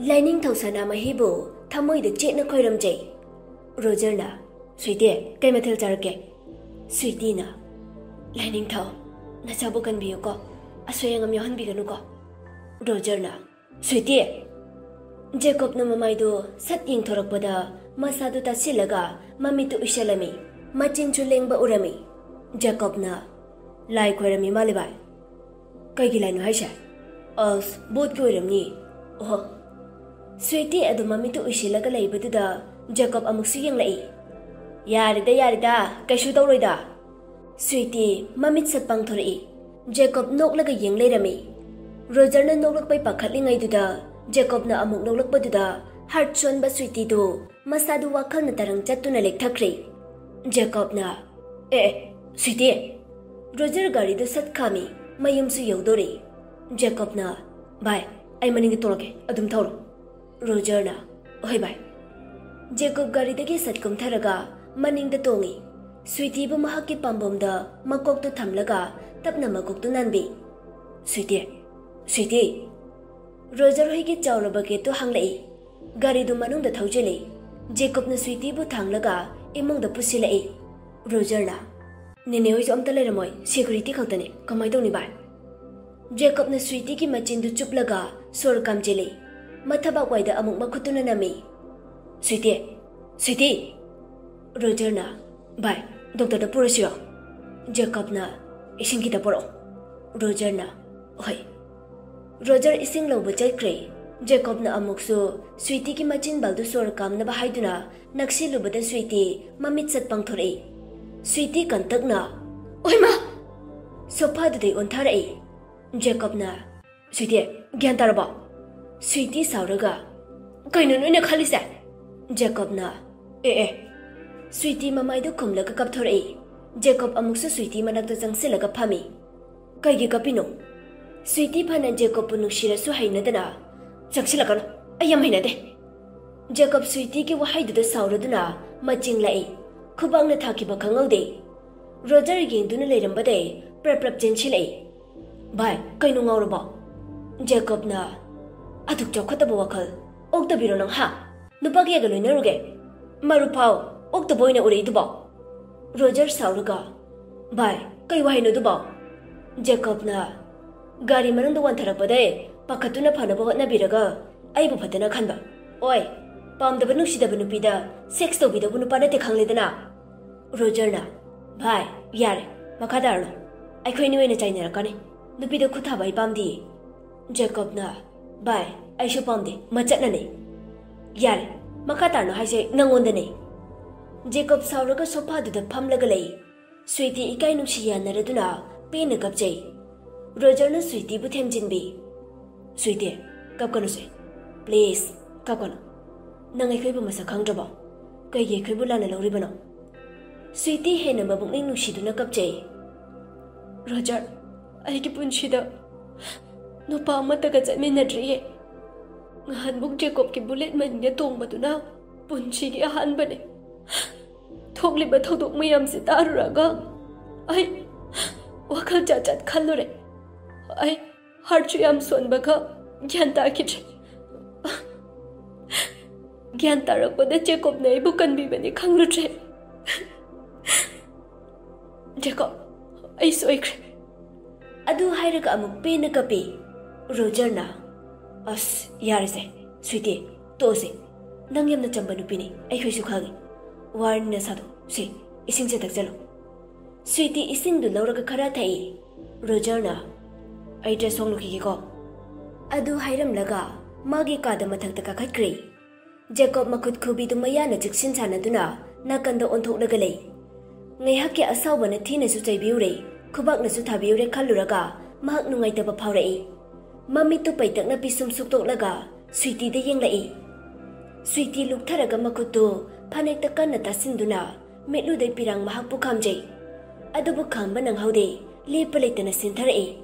ꯂꯥꯏꯅꯤꯡꯊꯧ ꯁꯅꯥꯃꯍꯤꯕꯨ ꯊꯃꯣꯏꯗ ꯆꯦꯠꯅ ꯈꯣꯏꯔꯝꯖꯩ꯫ ꯔꯣꯖꯔꯅ, "ꯁ꯭ꯋꯤꯇꯤ, ꯀꯩ ꯃꯊꯦꯜ ꯆꯥꯔꯛꯀꯦ?" ꯁ꯭ꯋꯤꯇꯤꯅ, "ꯂꯥꯏꯅꯤꯡꯊꯧ, ꯅꯁꯥꯕꯨ ꯀꯟꯕꯤꯌꯨꯀꯣ, ꯑꯁꯣꯏ ꯑꯉꯥꯝ ꯌꯥꯎꯍꯟꯕꯤꯒꯅꯨꯀꯣ꯫ ꯔꯣꯖꯔꯅ, "ꯁ꯭ꯋꯤꯇꯤ!" ꯖꯦꯀꯣꯕꯅ ꯃꯃꯥꯏꯗꯨ ꯁꯠ ꯌꯦꯡꯊꯣꯔꯛꯄꯗ ꯃꯁꯥꯗꯨ ꯇꯥꯁꯤꯜꯂꯒ ꯃꯃꯤꯠꯇꯨ ꯎꯏꯁꯜꯂꯝꯃꯤ, ꯃꯆꯤꯟꯁꯨ ꯂꯦꯡꯕ ꯎꯔꯝꯃꯤ꯫ ꯖꯦꯀꯣꯕꯅ, "ꯂꯥꯏ ꯈꯣꯏꯔꯝꯃꯤ ꯃꯥꯜꯂꯦ ꯚꯥꯏ꯫ ꯀꯩꯒꯤ ꯂꯥꯏꯅꯣ ꯍꯥꯏꯁꯦ?" "ꯑꯁ, ꯕꯣꯠꯀꯤ ꯑꯣꯏꯔꯝꯅꯤ꯫ ꯑꯣꯍꯣ!" ꯁ꯭ꯋꯤꯇꯤ ꯑꯗꯨ ꯃꯃꯤꯠꯇꯨ ꯎꯏꯁꯤꯜꯂꯒ ꯂꯩꯕꯗꯨꯗ ꯖꯦꯀꯣꯕ ꯑꯃꯨꯛꯁꯨ ꯌꯦꯡꯂꯛꯏ꯫ "ꯌꯥꯔꯦꯗ, ꯌꯥꯔꯦꯗ, ꯀꯩꯁꯨ ꯇꯧꯔꯣꯏꯗ꯫" ꯁ꯭ꯋꯤꯇꯤ ꯃꯃꯤꯠ ꯁꯠ ꯄꯥꯡꯊꯣꯔꯛꯏ꯫ ꯖꯦꯀꯣꯕ ꯅꯣꯛꯂꯒ ꯌꯦꯡ ꯂꯩꯔꯝꯃꯤ꯫ ꯔꯣꯖꯔꯅ ꯅꯣꯛꯂꯛꯄꯩ ꯄꯥꯈꯠꯂꯤꯉꯩꯗꯨꯗ ꯖꯦꯀꯣꯕꯅ ꯑꯃꯨꯛ ꯅꯣꯛꯂꯛꯄꯗꯨꯗ ꯍꯥꯔꯠ ꯁꯣꯟꯕ ꯁ꯭ꯋꯤꯇꯤꯗꯨ ꯃꯁꯥꯗꯨ ꯋꯥꯈꯜꯅ ꯇꯔꯪ ꯆꯠꯇꯨꯅ ꯂꯦꯛꯊꯈ꯭ꯔꯦ꯫ ꯖꯦꯀꯣꯕꯅ, "ꯑꯦ, ꯑꯦ, ꯁ꯭ꯋꯤꯇꯤ!" ꯔꯣꯖꯔ ꯒꯥꯔꯤꯗꯨ ꯁꯠ ꯈꯥꯝꯃꯤ, ꯃꯌꯨꯝꯁꯨ ꯌꯧꯗꯣꯔꯦ꯫ ꯖꯦꯀꯣꯕꯅ, "ꯚꯥꯏ, ꯑꯩ ꯃꯅꯤꯡꯗ ꯇꯣꯡꯂꯛꯀꯦ, ꯑꯗꯨꯝ ꯊꯧꯔꯣ꯫" ꯔꯣꯖꯔꯅ, "ꯍꯣꯏ ꯚꯥꯏ꯫" ꯖꯦꯀꯣꯕ ꯒꯥꯔꯤꯗꯒꯤ ꯁꯠ ꯀꯨꯝꯊꯔꯒ ꯃꯅꯤꯡꯗ ꯇꯣꯡꯉꯤ꯫ ꯁ꯭ꯋꯤꯇꯤꯕꯨ ꯃꯍꯥꯛꯀꯤ ꯄꯥꯝꯕꯣꯝꯗ ꯃꯀꯣꯛꯇꯨ ꯊꯝꯂꯒ ꯇꯞꯅ ꯃꯀꯣꯛꯇꯨ ꯅꯥꯟꯕꯤ꯫ "Sweetie, sweetie!" ꯔꯣꯖꯔ ꯍꯣꯏꯒꯤ ꯆꯥꯎꯔꯕ ꯒꯦꯠꯇꯨ ꯍꯥꯡꯂꯛꯏ꯫ ꯒꯥꯔꯤꯗꯨ ꯃꯅꯨꯡꯗ ꯊꯧꯖꯤꯜꯂꯤ꯫ ꯖꯦꯀꯣꯕꯅ ꯁ꯭ꯋꯤꯇꯤꯕꯨ ꯊꯥꯡꯂꯒ ꯏꯃꯨꯡꯗ ꯄꯨꯁꯤꯜꯂꯛꯏ꯫ ꯔꯣꯖꯔꯅ, "ꯅꯦꯅꯦ ꯍꯣꯏꯁꯨ ꯑꯝꯇ ꯂꯩꯔꯝꯃꯣꯏ, ꯁꯦꯀ꯭ꯌꯨꯔꯤꯇꯤ ꯈꯛꯇꯅꯤ, ꯀꯃꯥꯏ ꯇꯧꯅꯤ ꯚꯥꯏ?" ꯖꯦꯀꯣꯕꯅ ꯁ꯭ꯋꯤꯇꯤꯒꯤ ꯃꯆꯤꯟꯗꯨ ꯆꯨꯞꯂꯒ ꯁꯣꯔ ꯀꯥꯝꯖꯤꯜꯂꯤ꯫ ꯃꯊꯕꯥꯛ ꯋꯥꯏꯗ ꯑꯃꯨꯛ ꯃꯈꯨꯠꯇꯨꯅ ꯅꯝꯃꯤ꯫ "ꯁ꯭ꯋꯤꯇꯤ! ꯁ꯭ꯋꯤꯇꯤ!" ꯔꯣꯖꯔꯅ, "ꯚꯥꯏ, ꯗꯣꯛꯇꯔꯗ ꯄꯨꯔꯁꯤꯔꯣ?" ꯖꯦꯀꯣꯕꯅ, "ꯏꯁꯤꯡ ꯈꯤꯇ ꯄꯨꯔꯛꯑꯣ꯫" ꯔꯣꯖꯔꯅ, "ꯍꯣꯏ꯫" ꯔꯣꯖꯔ ꯏꯁꯤꯡ ꯂꯧꯕ ꯆꯠꯈ꯭ꯔꯦ꯫ ꯖꯦꯀꯣꯕꯅ ꯑꯃꯨꯛꯁꯨ ꯁ꯭ꯋꯤꯇꯤꯒꯤ ꯃꯆꯤꯟꯕꯥꯜꯗꯨ ꯁꯣꯔ ꯀꯥꯝꯅꯕ ꯍꯥꯏꯗꯨꯅ ꯅꯛꯁꯤꯜꯂꯨꯕꯗ ꯁ꯭ꯋꯤꯇꯤ ꯃꯃꯤꯠ ꯁꯠ ꯄꯥꯡꯊꯣꯔꯛꯏ꯫ ꯁ꯭ꯋꯤꯇꯤ ꯀꯟꯇꯛꯅ, "ꯑꯣꯏꯃꯥ!" ꯁꯣꯐꯥꯗꯨꯗꯩ ꯑꯣꯟꯊꯥꯔꯛꯏ꯫ ꯖꯦꯀꯣꯕꯅ, "ꯁ꯭ꯋꯤꯇꯤ, ꯒ꯭ꯌꯥꯟ ꯇꯥꯔꯕꯣ?" ꯁ꯭ꯋꯤꯇꯤ ꯁꯥꯎꯔꯒ, "ꯀꯩꯅꯣ ꯅꯣꯏꯅ ꯈꯜꯂꯤꯁꯦ?" ꯖꯦꯀꯣꯕꯅ, "ꯑꯦ, ꯑꯦ꯫" ꯁ꯭ꯋꯤꯇꯤ ꯃꯃꯥꯏꯗꯨ ꯈꯨꯝꯂꯒ ꯀꯞꯊꯣꯔꯛꯏ꯫ ꯖꯦꯀꯣꯕ ꯑꯃꯨꯛꯁꯨ ꯁ꯭ꯋꯤꯇꯤ ꯃꯅꯥꯛꯇ ꯆꯪꯁꯤꯜꯂꯒ ꯐꯝꯃꯤ꯫ "ꯀꯩꯒꯤ ꯀꯞꯄꯤꯅꯣ?" ꯁ꯭ꯋꯤꯇꯤ ꯐꯅ ꯖꯦꯀꯣꯕꯄꯨ ꯅꯨꯡꯁꯤꯔꯁꯨ ꯍꯩꯅꯗꯅ, "ꯆꯪꯁꯤꯜꯂꯛꯀꯅꯨ, ꯑꯩ ꯌꯥꯝ ꯍꯩꯅꯗꯦ꯫" ꯖꯦꯀꯣꯕ ꯁ꯭ꯋꯤꯇꯤꯒꯤ ꯋꯥꯍꯩꯗꯨꯗ ꯁꯥꯎꯔꯗꯨꯅ ꯃꯆꯤꯡ ꯂꯥꯛꯏ꯫ ꯈꯨꯕꯥꯛꯅ ꯊꯥꯈꯤꯕ ꯈꯪꯍꯧꯗꯦ꯫ ꯔꯣꯖꯔ ꯌꯦꯡꯗꯨꯅ ꯂꯩꯔꯝꯕꯗꯩ ꯄ꯭ꯔꯞ ꯄ꯭ꯔꯞ ꯆꯦꯟꯁꯤꯜꯂꯛꯏ꯫ "ꯚꯥꯏ, ꯀꯩꯅꯣ ꯉꯥꯎꯔꯕꯣ?" ꯖꯦꯀꯣꯕꯅ, "ꯑꯗꯨꯛ ꯆꯥꯎꯈꯠꯇꯕ ꯋꯥꯈꯜ ꯑꯣꯛꯇꯕꯤꯔꯣ ꯅꯪ, ꯍꯥ? ꯅꯨꯄꯥ ꯀꯌꯥꯒ ꯂꯣꯏꯅꯔꯨꯒꯦ? ꯃꯔꯨꯞ ꯐꯥꯎ ꯑꯣꯛꯇꯕ ꯑꯣꯏꯅ ꯎꯔꯛꯏꯗꯨꯕꯣ?" ꯔꯣꯖꯔ ꯁꯥꯎꯔꯒ, "ꯚꯥꯏ, ꯀꯩ ꯋꯥꯍꯩꯅꯣ ꯑꯗꯨꯕꯣ?" ꯖꯦꯀꯣꯕꯅ ꯒꯥꯔꯤ ꯃꯅꯨꯡꯗ ꯋꯥꯟꯊꯔꯛꯄꯗꯩ ꯄꯥꯈꯠꯇꯨꯅ ꯐꯅꯕ ꯍꯣꯠꯅꯕꯤꯔꯒ ꯑꯩꯕꯨ ꯐꯠꯇꯅ ꯈꯟꯕ꯫ ꯑꯣꯏ, ꯄꯥꯝꯗꯕ ꯅꯨꯡꯁꯤꯗꯕ ꯅꯨꯄꯤꯗ ꯁꯦꯛꯁ ꯇꯧꯕꯤꯗꯧꯕ ꯅꯨꯄꯥ ꯅꯠꯇꯦ ꯈꯪꯂꯦꯗꯅ꯫ ꯔꯣꯖꯔꯅ, "ꯚꯥꯏ, ꯌꯥꯔꯦ, ꯃꯈꯥ ꯇꯥꯔꯅꯨ꯫ ꯑꯩꯈꯣꯏ ꯑꯅꯤ ꯑꯣꯏꯅ ꯆꯥꯏꯅꯔꯛꯀꯅꯤ꯫ ꯅꯨꯄꯤꯗ ꯈꯨꯠ ꯊꯥꯕ ꯑꯩ ꯄꯥꯝꯗꯤꯌꯦ꯫" ꯖꯦꯀꯣꯕꯅ, "ꯚꯥꯏ, ꯑꯩꯁꯨ ꯄꯥꯝꯗꯦ, ꯃꯆꯠꯅꯅꯦ꯫" "ꯌꯥꯔꯦ, ꯃꯈꯥ ꯇꯥꯔꯅꯨ ꯍꯥꯏꯁꯦ ꯅꯪꯉꯣꯟꯗꯅꯦ꯫" ꯖꯦꯀꯣꯕ ꯁꯥꯎꯔꯒ ꯁꯣꯐꯥꯗꯨꯗ ꯐꯝꯂꯒ ꯂꯩ꯫ ꯁ꯭ꯋꯤꯇꯤ ꯏꯀꯥꯏ ꯅꯨꯡꯁꯤ ꯌꯥꯅꯔꯗꯨꯅ ꯄꯦꯟꯅ ꯀꯞꯆꯩ꯫ ꯔꯣꯖꯔꯅ ꯁ꯭ꯋꯤꯇꯤꯕꯨ ꯊꯦꯝꯖꯤꯟꯕꯤ꯫ "ꯁ꯭ꯋꯤꯇꯤ, ꯀꯞꯀꯅꯨꯁꯦ꯫ ꯄ꯭ꯂꯤꯖ, ꯀꯞꯀꯅꯨ꯫ ꯅꯪ ꯑꯩꯈꯣꯏꯕꯨ ꯃꯁꯛ ꯈꯪꯗ꯭ꯔꯕꯣ? ꯀꯩꯒꯤ ꯑꯩꯈꯣꯏꯕꯨ ꯂꯥꯟꯅ ꯂꯧꯔꯤꯕꯅꯣ?" ꯁ꯭ꯋꯤꯇꯤ ꯍꯦꯟꯅ ꯃꯕꯨꯛꯅꯤꯡ ꯅꯨꯡꯁꯤꯗꯨꯅ ꯀꯞꯆꯩ꯫ "ꯔꯣꯖꯔ, ꯑꯩꯒꯤ ꯄꯨꯟꯁꯤꯗ ꯅꯨꯄꯥ ꯑꯃꯠꯇꯒ ꯆꯠꯃꯤꯟꯅꯗ꯭ꯔꯤꯌꯦ꯫ ꯉꯍꯥꯟꯃꯨꯛ ꯖꯦꯀꯣꯕꯀꯤ ꯕꯨꯂꯦꯠ ꯃꯅꯤꯡꯗ ꯇꯣꯡꯕꯗꯨꯅ ꯄꯨꯟꯁꯤꯒꯤ ꯑꯍꯥꯟꯕꯅꯦ꯫ ꯊꯣꯛꯂꯤꯕ ꯊꯧꯗꯣꯛ ꯃꯌꯥꯝꯁꯦ ꯇꯥꯔꯨꯔꯒ ꯑꯩ ꯋꯥꯈꯜ ꯖꯥꯠ ꯖꯥꯠ ꯈꯜꯂꯨꯔꯦ꯫ ꯑꯩ ꯍꯥꯔꯠꯁꯨ ꯌꯥꯝ ꯁꯣꯟꯕꯒ ꯒ꯭ꯌꯥꯟ ꯇꯥꯈꯤꯗ꯭ꯔꯦ꯫ ꯒ꯭ꯌꯥꯟ ꯇꯥꯔꯛꯄꯗ ꯖꯦꯀꯣꯕꯅ ꯑꯩꯕꯨ ꯀꯟꯕꯤꯕꯅꯤ ꯈꯪꯂꯨꯗ꯭ꯔꯦ꯫ ꯖꯦꯀꯣꯕ, ꯑꯩ ꯁꯣꯏꯈ꯭ꯔꯦ꯫" ꯑꯗꯨ ꯍꯥꯏꯔꯒ ꯑꯃꯨꯛ ꯄꯦꯟꯅ ꯀꯞꯄꯤ꯫ ꯔꯣꯖꯔꯅ, "ꯑꯁ, ꯌꯥꯔꯦꯁꯦ, ꯁ꯭ꯋꯤꯇꯤ, ꯇꯣꯛꯑꯁꯦ꯫ ꯅꯪ ꯌꯥꯝꯅ ꯆꯝꯕ ꯅꯨꯄꯤꯅꯤ, ꯑꯩꯈꯣꯏꯁꯨ ꯈꯪꯉꯤ꯫ ꯋꯥꯔꯅꯤ ꯅꯁꯥꯗꯣ꯫ ꯁꯦ, ꯏꯁꯤꯡꯁꯦ ꯊꯛꯆꯜꯂꯣ꯫" ꯁ꯭ꯋꯤꯇꯤ ꯏꯁꯤꯡꯗꯨ ꯂꯧꯔꯒ ꯈꯔ ꯊꯛꯏ꯫ ꯔꯣꯖꯔꯅ, "ꯑꯩ ꯗ꯭ꯔꯦꯁ ꯍꯣꯡꯂꯨꯈꯤꯒꯦꯀꯣ꯫" ꯑꯗꯨ ꯍꯥꯏꯔꯝꯂꯒ ꯃꯥꯒꯤ ꯀꯥꯗ ꯃꯊꯛꯇ ꯀꯥꯈꯠꯈ꯭ꯔꯦ꯫ ꯖꯦꯀꯣꯕ ꯃꯈꯨꯠ ꯈꯨꯕꯤꯗꯨ ꯃꯌꯥꯅ ꯆꯤꯛꯁꯤꯟ ꯁꯥꯟꯅꯗꯨꯅ ꯅꯥꯀꯟꯗ ꯑꯣꯟꯊꯣꯛꯂꯒ ꯂꯩ꯫ ꯉꯥꯏꯍꯥꯛꯀꯤ ꯑꯁꯥꯎꯕꯅ ꯊꯤꯅꯁꯨ ꯆꯩꯕꯤꯌꯨꯔꯦ, ꯈꯨꯕꯥꯛꯅꯁꯨ ꯊꯥꯕꯤꯌꯨꯔꯦ ꯈꯜꯂꯨꯔꯒ ꯃꯍꯥꯛ ꯅꯨꯡꯉꯥꯏꯇꯕ ꯐꯥꯎꯔꯛꯏ꯫ ꯃꯃꯤꯠꯇꯨ ꯄꯩꯇꯛꯅ ꯄꯤꯁꯨꯝ ꯁꯨꯛꯇꯣꯛꯂꯒ ꯁ꯭ꯋꯤꯇꯤꯗ ꯌꯦꯡꯂꯛꯏ꯫ ꯁ꯭ꯋꯤꯇꯤ ꯂꯨꯛꯊꯔꯒ ꯃꯈꯨꯠꯇꯨ ꯐꯅꯦꯛꯇ ꯀꯟꯅ ꯇꯥꯁꯤꯟꯗꯨꯅ ꯃꯤꯠꯂꯨꯗꯩ ꯄꯤꯔꯥꯡ ꯃꯍꯥꯛꯄꯨ ꯈꯥꯝꯖꯩ꯫ ꯑꯗꯨꯕꯨ ꯈꯥꯝꯕ ꯅꯪꯍꯧꯗꯦ, ꯂꯦꯞꯄ ꯂꯩꯇꯅ ꯁꯤꯟꯊꯔꯛꯏ꯫